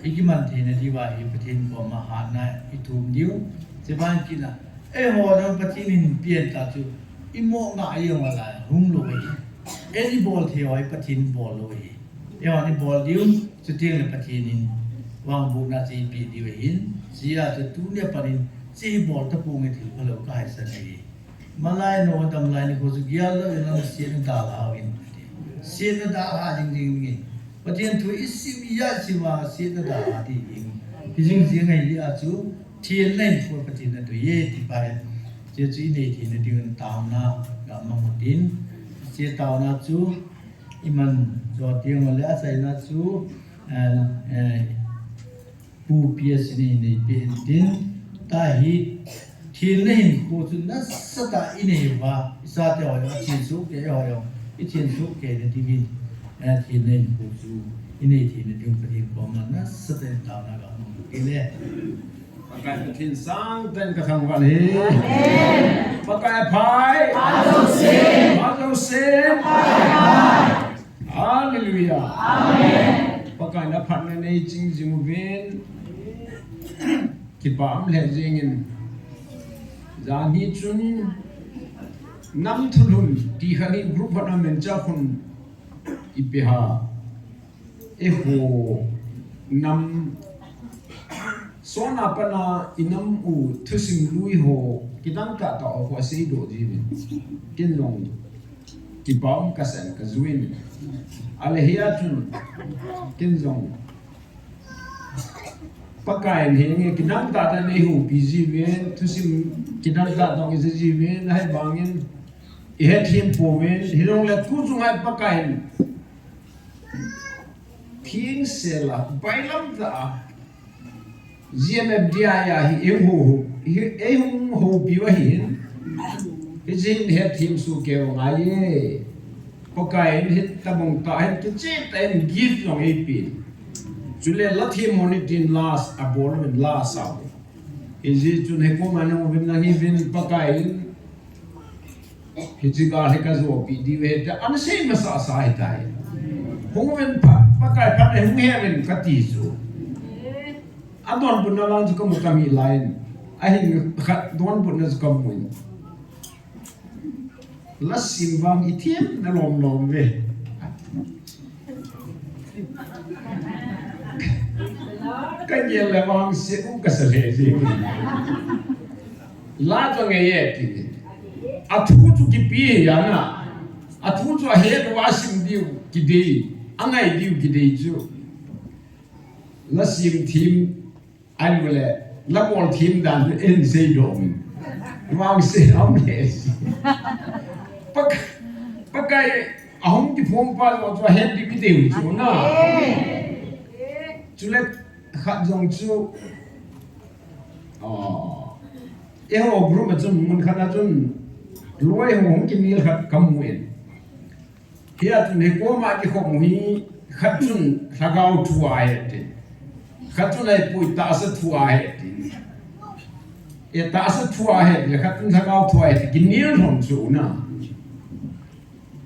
I kiman theina diuva hi Pathen koma hatna i thum diu. Hiche ban kit a, eiho jong Pathen in pen ta chu, i mo nga i jong a lai, hung lou ahi. Ei i bol thei ho hi Pathen in bol lou ahi. Eiho i bol diu, chuteng le Pathen in vangbohna chu eipeh diu ahin, hiche a chu tuni a pat in, hiche hi bol tapong e thil phalou ka haisan ahi. Malai nou, damlai nikho chu gel lou in, setna dalha uvin. Setna dalha jing jing in. Pathen thu i sim, i ja sim a, setna dalha ding. Hi jing jing ahi a chu, thenna hinkho Pathen in atui e ti pa hi. Hiche chu i nei theina ding in taona ga mang u tin. Che taona chu iman jo tiang le asaina chu, eh, eh, Pu P S ni nei pe tin ta hi thil nei hin khu chu nasatah inei va, i sa te ho, i chin su ke ho, i chin su ke ne ti vin, eh, thil nei hin khu chu inei thei ne ding Pathen koma nasatah in taona ga mang ke le. Pakai Pathen sangtah in ka thangvah e. Amen. Pakai aphai. Amen. Amen. Hallelujah. Amen. Pakai in aphatna nei ching jing uvin. Kipa um lheh jing in. Jan hi chun nam thulhun ti khat in group khat a min cha khun i pe ha. Eiho nam sona pana i nam u thusim lui ho kidang tahtah ho asei doh jin. Ken jong kipa um ka sa in ka jui in. Ale hia chun ken jong Pakai in henge kidang tahtah nei houpi jiuvin, thusim kidang tahtah i sei jiuvin, ahivangin i hethem pouvin, hijongle tu chunga Pakai in Thengse la, bailam tah a, G M F D I a hi eihung hou, hi eihung houpi u ahin. Hiche hin hethem soh kei u ngai e. Pakai in hitabang tah hin kicheh tah in gift jong eipe. Chule la them hon hitin last a bol in last a. Hijeh chun hikoma nang uvin lang hivin Pakai in Hiche gal hi ka jopi diu ahi tia ana sei masasa ahitai. Hung uvin pha, Pakai phat le hung he uvin kati chu. Adonbutna vang chu kamu kami lai in. Ahin khat donbutna chu kamu in. Lasim vang ithemna lom lom ve. Kagel le vangse u kasa lheh jeng. La chu angei e ti. Athu chu kipe ahi na. Athu chu ahet uva asim diu kidei. Angai diu kidei chu. Lasim them Ahilou le, la bol them dan chu eisei doh in. Vangse aum le. Pak-, Pakai ahung kiphong pa jong chu ahet ding kidei chu na. Chule khat jong chu, ah, eiho group a chun mun khat a chun loi ho hung kinel khat kamu in. Hia chun hikoma kikhom u hi khat chun lhagao thu ahe ti. Khat chun ahipoi tahsa thu ahe ti. E tahsa thu ahe ti le khat chun lhagao thu ahe ti. Kinel lhon chu na.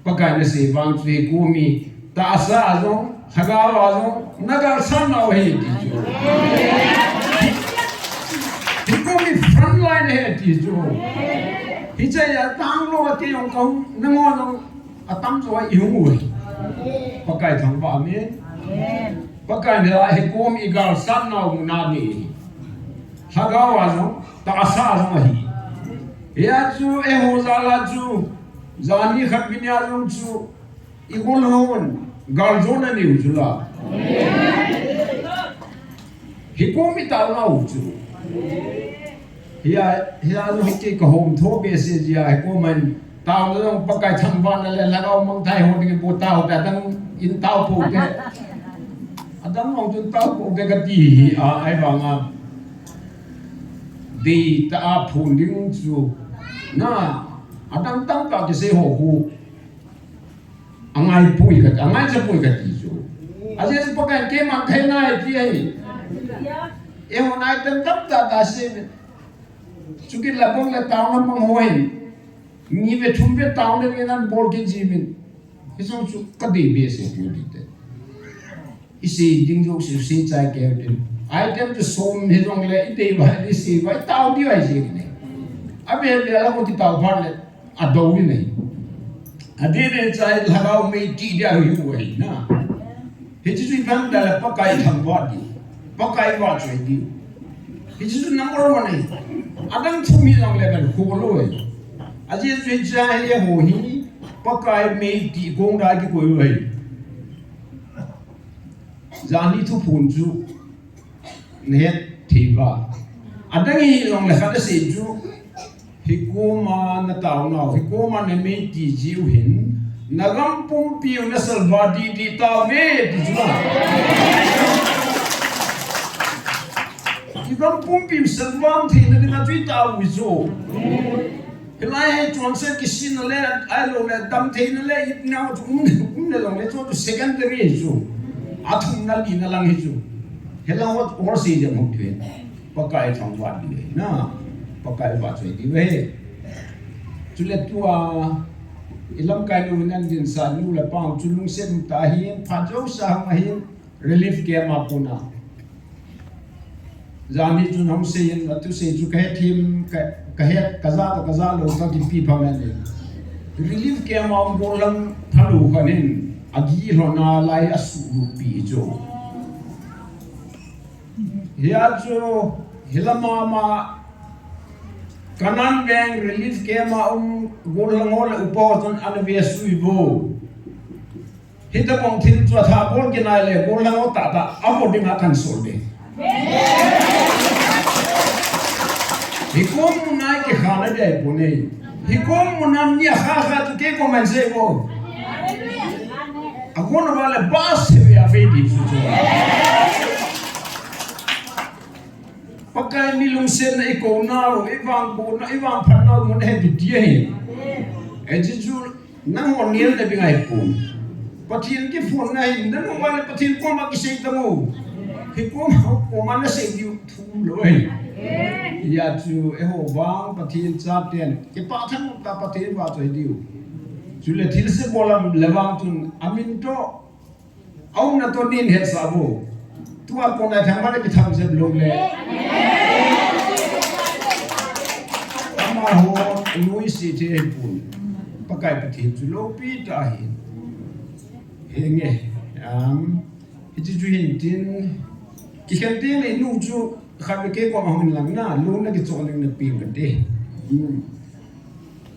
Pakai in asei vang chu hikomi tahsa a jong, lhagao a jong, na galsat nau ahi ti chu. Hikomi front line ahi ti chu. Hiche a tang lou a ti jong kahung, nangho jong Atam jo a ihung u ahi. Pakai thangvah, amen. Pakai in la hikomi galsat nau mun a nei. Lhagao a jong, tahsa a jong ahi. Hia chu eiho jal a chu, jani khat bini a jong chu, igol hon, galjona nei u chu la. Hikomi taona u chu. Hia, hia jong hiti kahom tho behseh jia, hikomin taona jong Pakai thangvahna le lhagao mangthai ho ding in bou tao te, adang in tao pou te. Adang jong chun tao pou te kati hi, a, ahivanga. Deitah a phon ding chu. Na, adang tamtah kisei ho khu. Angaipoi kati, angaichatpoi kati chu. Ajeh chu Pakai in keiman kahe nai ti ahi. Eiho nai tam tamtah ta sei. Chukit le bang le taona mang ho hin. Ni ve thum ve taona ding in ana bol kit jiuvin. Hiche chu kadei behseh poi ti te. Isei ding jouse sei chai kei u tin. Item chu som hijongle idei uva, isei uva, itao diu ahi jeng in. Avel vel a kon kitao phat le. Adou in ahi. Adeh deh chai lhagao mei ti dia hi u ahi na. Hiche chu ipi ham itile Pakai thangvah diu. Pakai vahchoi diu. Hiche chu number one ahi. Adang thum hi jongle kan kho lou ahi. Ajeh chu hiche hi eiho hi Pakai mei ti kong da kikoi u ahi. Jani thuphon chu nahet thei uva. Adang hi jongle khat asei chu, hikoma natao nau, hikoma namei ti jiu hin, Nagam pumpi u nasalva didi tauve, ti chu na. Igam pumpi u salva theina dinga chu itao u chu. Hilai hi chonset kisina le, ahilou le, damtheina le, itna chu um, um le long le chu, chu secondary hi chu. Athumna lina lang hi chu. Hilang ho, ho si jeng ho tu. Pakai thangvah diu ahi na. Pakai vahchoi diu ahi. Chule tua, ilamkai nu nan dinsah nu le pa chu lungset tah in, phat jouse a hung ahin, relief camp a puna. Jan hi chun hung seiyin, athusei chu kahe thim, ka, kahe, kaja toh kaja lou kakipe pha ngen in. Relief camp a um golhang phalou khat in, agih lhona lai asuhlut pi chu. Hia chu, hilama ma, Kanan veng relief camp a um golhang ho le upa ho chun ana vesui vo. Hitobang thil chu atha bol kinai le golhang ho tahtah avo dinga kahin sol ding. Hikom muna kikha nadei poi. Hikom muna ni akha kha tu kei comment sei vo. Akon ava le bas se ve ave di chu chu. Pakai mi lungsetna ikou nau, ivangbohna, ivangphatnau mun ahi ti ahi. Hiche chu nangho nelna ding ahipoi. Pathen kiphonna ahi, nangho vang le Pathen koma kisei tamo. Hikom, koma nasei diu thum lou ahi. Hia chu eiho vang Pathen chaten kipah thangtah Pathen vahchoi diu. Chule thilse bol le vang chun amin toh, aumna toh nei hetsah vo. Tua kona thangvah le kitham jep lou le. Amaho nuisat thei ahipoi. Pakai Pathen chu loupi tah ahi. Henge, um, hiche chu hin tin, kikhen teng le nu chu khatvei kei koma hung in lang na, lou na kichoh leng na peng kate. Hmm.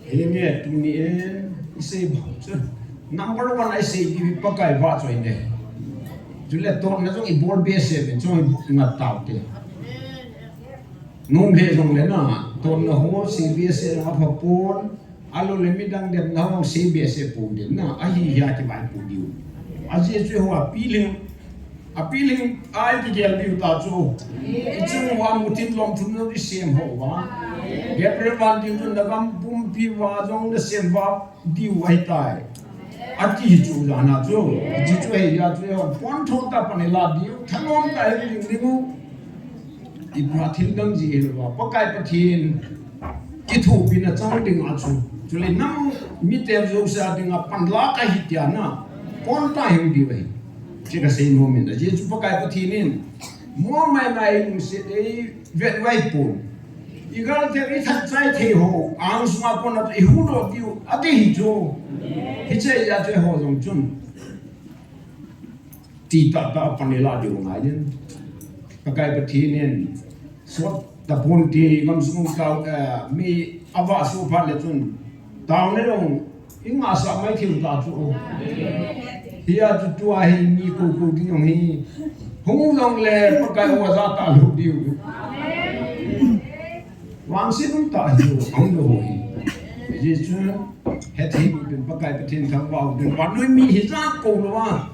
Henge, tuni in, isei bang chu. Number one a isei diu hi Pakai vahchoi ne. Chule totna jong ibol behseh uvin, chule ingat taute. Nom le jong le na, totna ho sei behseh jong apha pon, ahilou le midang demna ho sei behseh pon ding na, ahi hia kivaipoh diu. Ajeh chu eiho a pilhing, apilhing a ikigel diu ta chu. Ichung uva mutin lom thum jong isem ho uva. Gabriel Van Ding chun nagam pumpi uva jong nasem vah diu ahitai. Ati hi chu jana chu. Hiche chu hia chu eiho pontho tah pan ila diu, thanom tah in ling ding u. Ipa thil dang ji hilou va, Pakai Pathen kithopina chang dinga chu. Chule nam mite jouse a dinga panla kahi tia na. Pon tah hung diu ahi. Hiche kasei nom in, ajeh chu Pakai Pathen in mo mai mai lungset eivet uva ahipon. Igalte ithat chai thei ho, angsunga kona ihuhdoh diu, ati hi chu. Hiche a chu eiho jong chun. Ti tahtah a pan ila diu ngai in. Pakai Pathen in, sot tapon ti gamsung tao, eh, mi avahsoh phat le chun. Taona jong, ingahsah mai thei u ta chu. Hia chu tua hi mi kou kou ding jong hi. Hung jong le Pakai ho ajah talou diu. Vangset um tah diu, hung lou hi. Hiche chu, hethei u tin Pakai Pathen thangvah u tin. Vannoi mi hi jat kou lou a.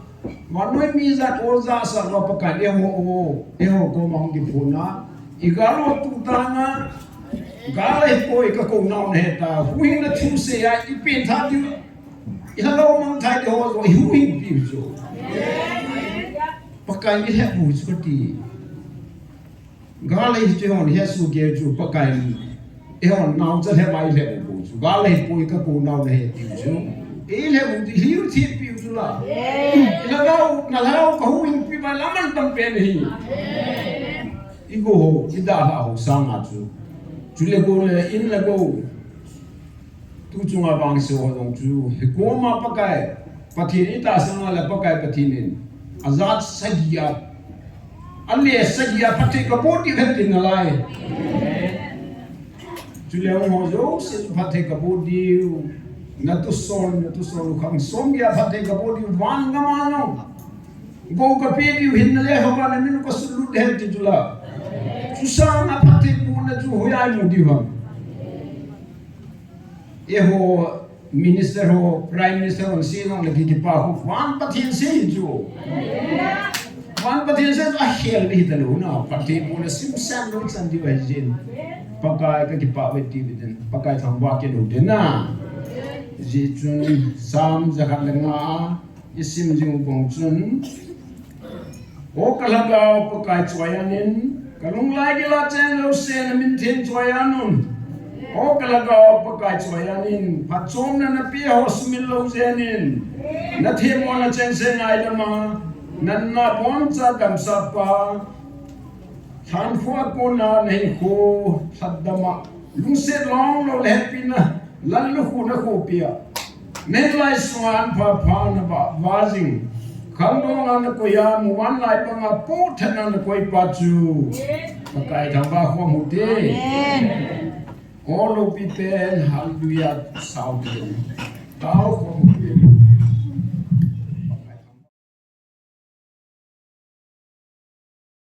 Vannoi mi jat o jat sa lou Pakai le ho o, le ho koma hung kiphonna. Igal o tu tanga, gal ahipoi kakou nau nahe ta, huhhingna thusei a, ipen tha diu, ilhalou mang thei diu ho, ihuhhing piu chu. Pakai ilhep u chu kati. Gal ahi chu hon, hia su ge chu Pakai. Eihon naocha lhep a ilhep u chu. Gal ahipoi kakou nau nahe tiu chu. Ilhep u ti hiu thi piu chu la. Ilhagao, nalhagao kahuhhingpi bai laman tam pen ahi. Igo ho, idalha ho sanga chu. Chule go le, in le go. Tu chunga vangse ho jong chu, hikoma Pakai, Pathen itahsan a le Pakai Pathen in, ajat sagi a, ale sagi a phatthei kaboh diu hen tin nalai. Chule hung ho jouse phatthei kaboh diu, natu sol, natu sol u khang som a phatthei kaboh diu, van gam a jong. Go kape diu hin nale ho ba na min kasulut hen ti chu la. Chu sanga phatthei bohna chu hoiya imu diu ham. Eiho, Minister ho, Prime Minister ho, si nong le ki kipa ho, van Pathen se hi chu. Van Pathen se chu a khel ni hi ta lo na, Pathen mo na sim san lo chan di vai jin. Pakai ka kipa ve ti ve den, Pakai thangvah ke lo den na. Ji chun Sam jakhat le nga a, i sim jing u bang chun. O ka lhagao Pakai choi anin, ka lunglai gila cheng lo se na min thin choi anun. O ka lhagao Pakai choi anin, phatchomna na pe ho sumil lo jenin. Na themmo na cheng se ngai lama, nan na bon cha damsa pa. Than khua ko na nei kho, that dama, lungset long lo le happy na. Lallukhu na khopia. Nei lai sunga an pha pha na ba, va jing. Khangdong a na koi a, muvan lai panga pu thana na koi pa chu. Pakai thangvah khom u te. Amen. All of it, hallelujah, sound. Tao khom.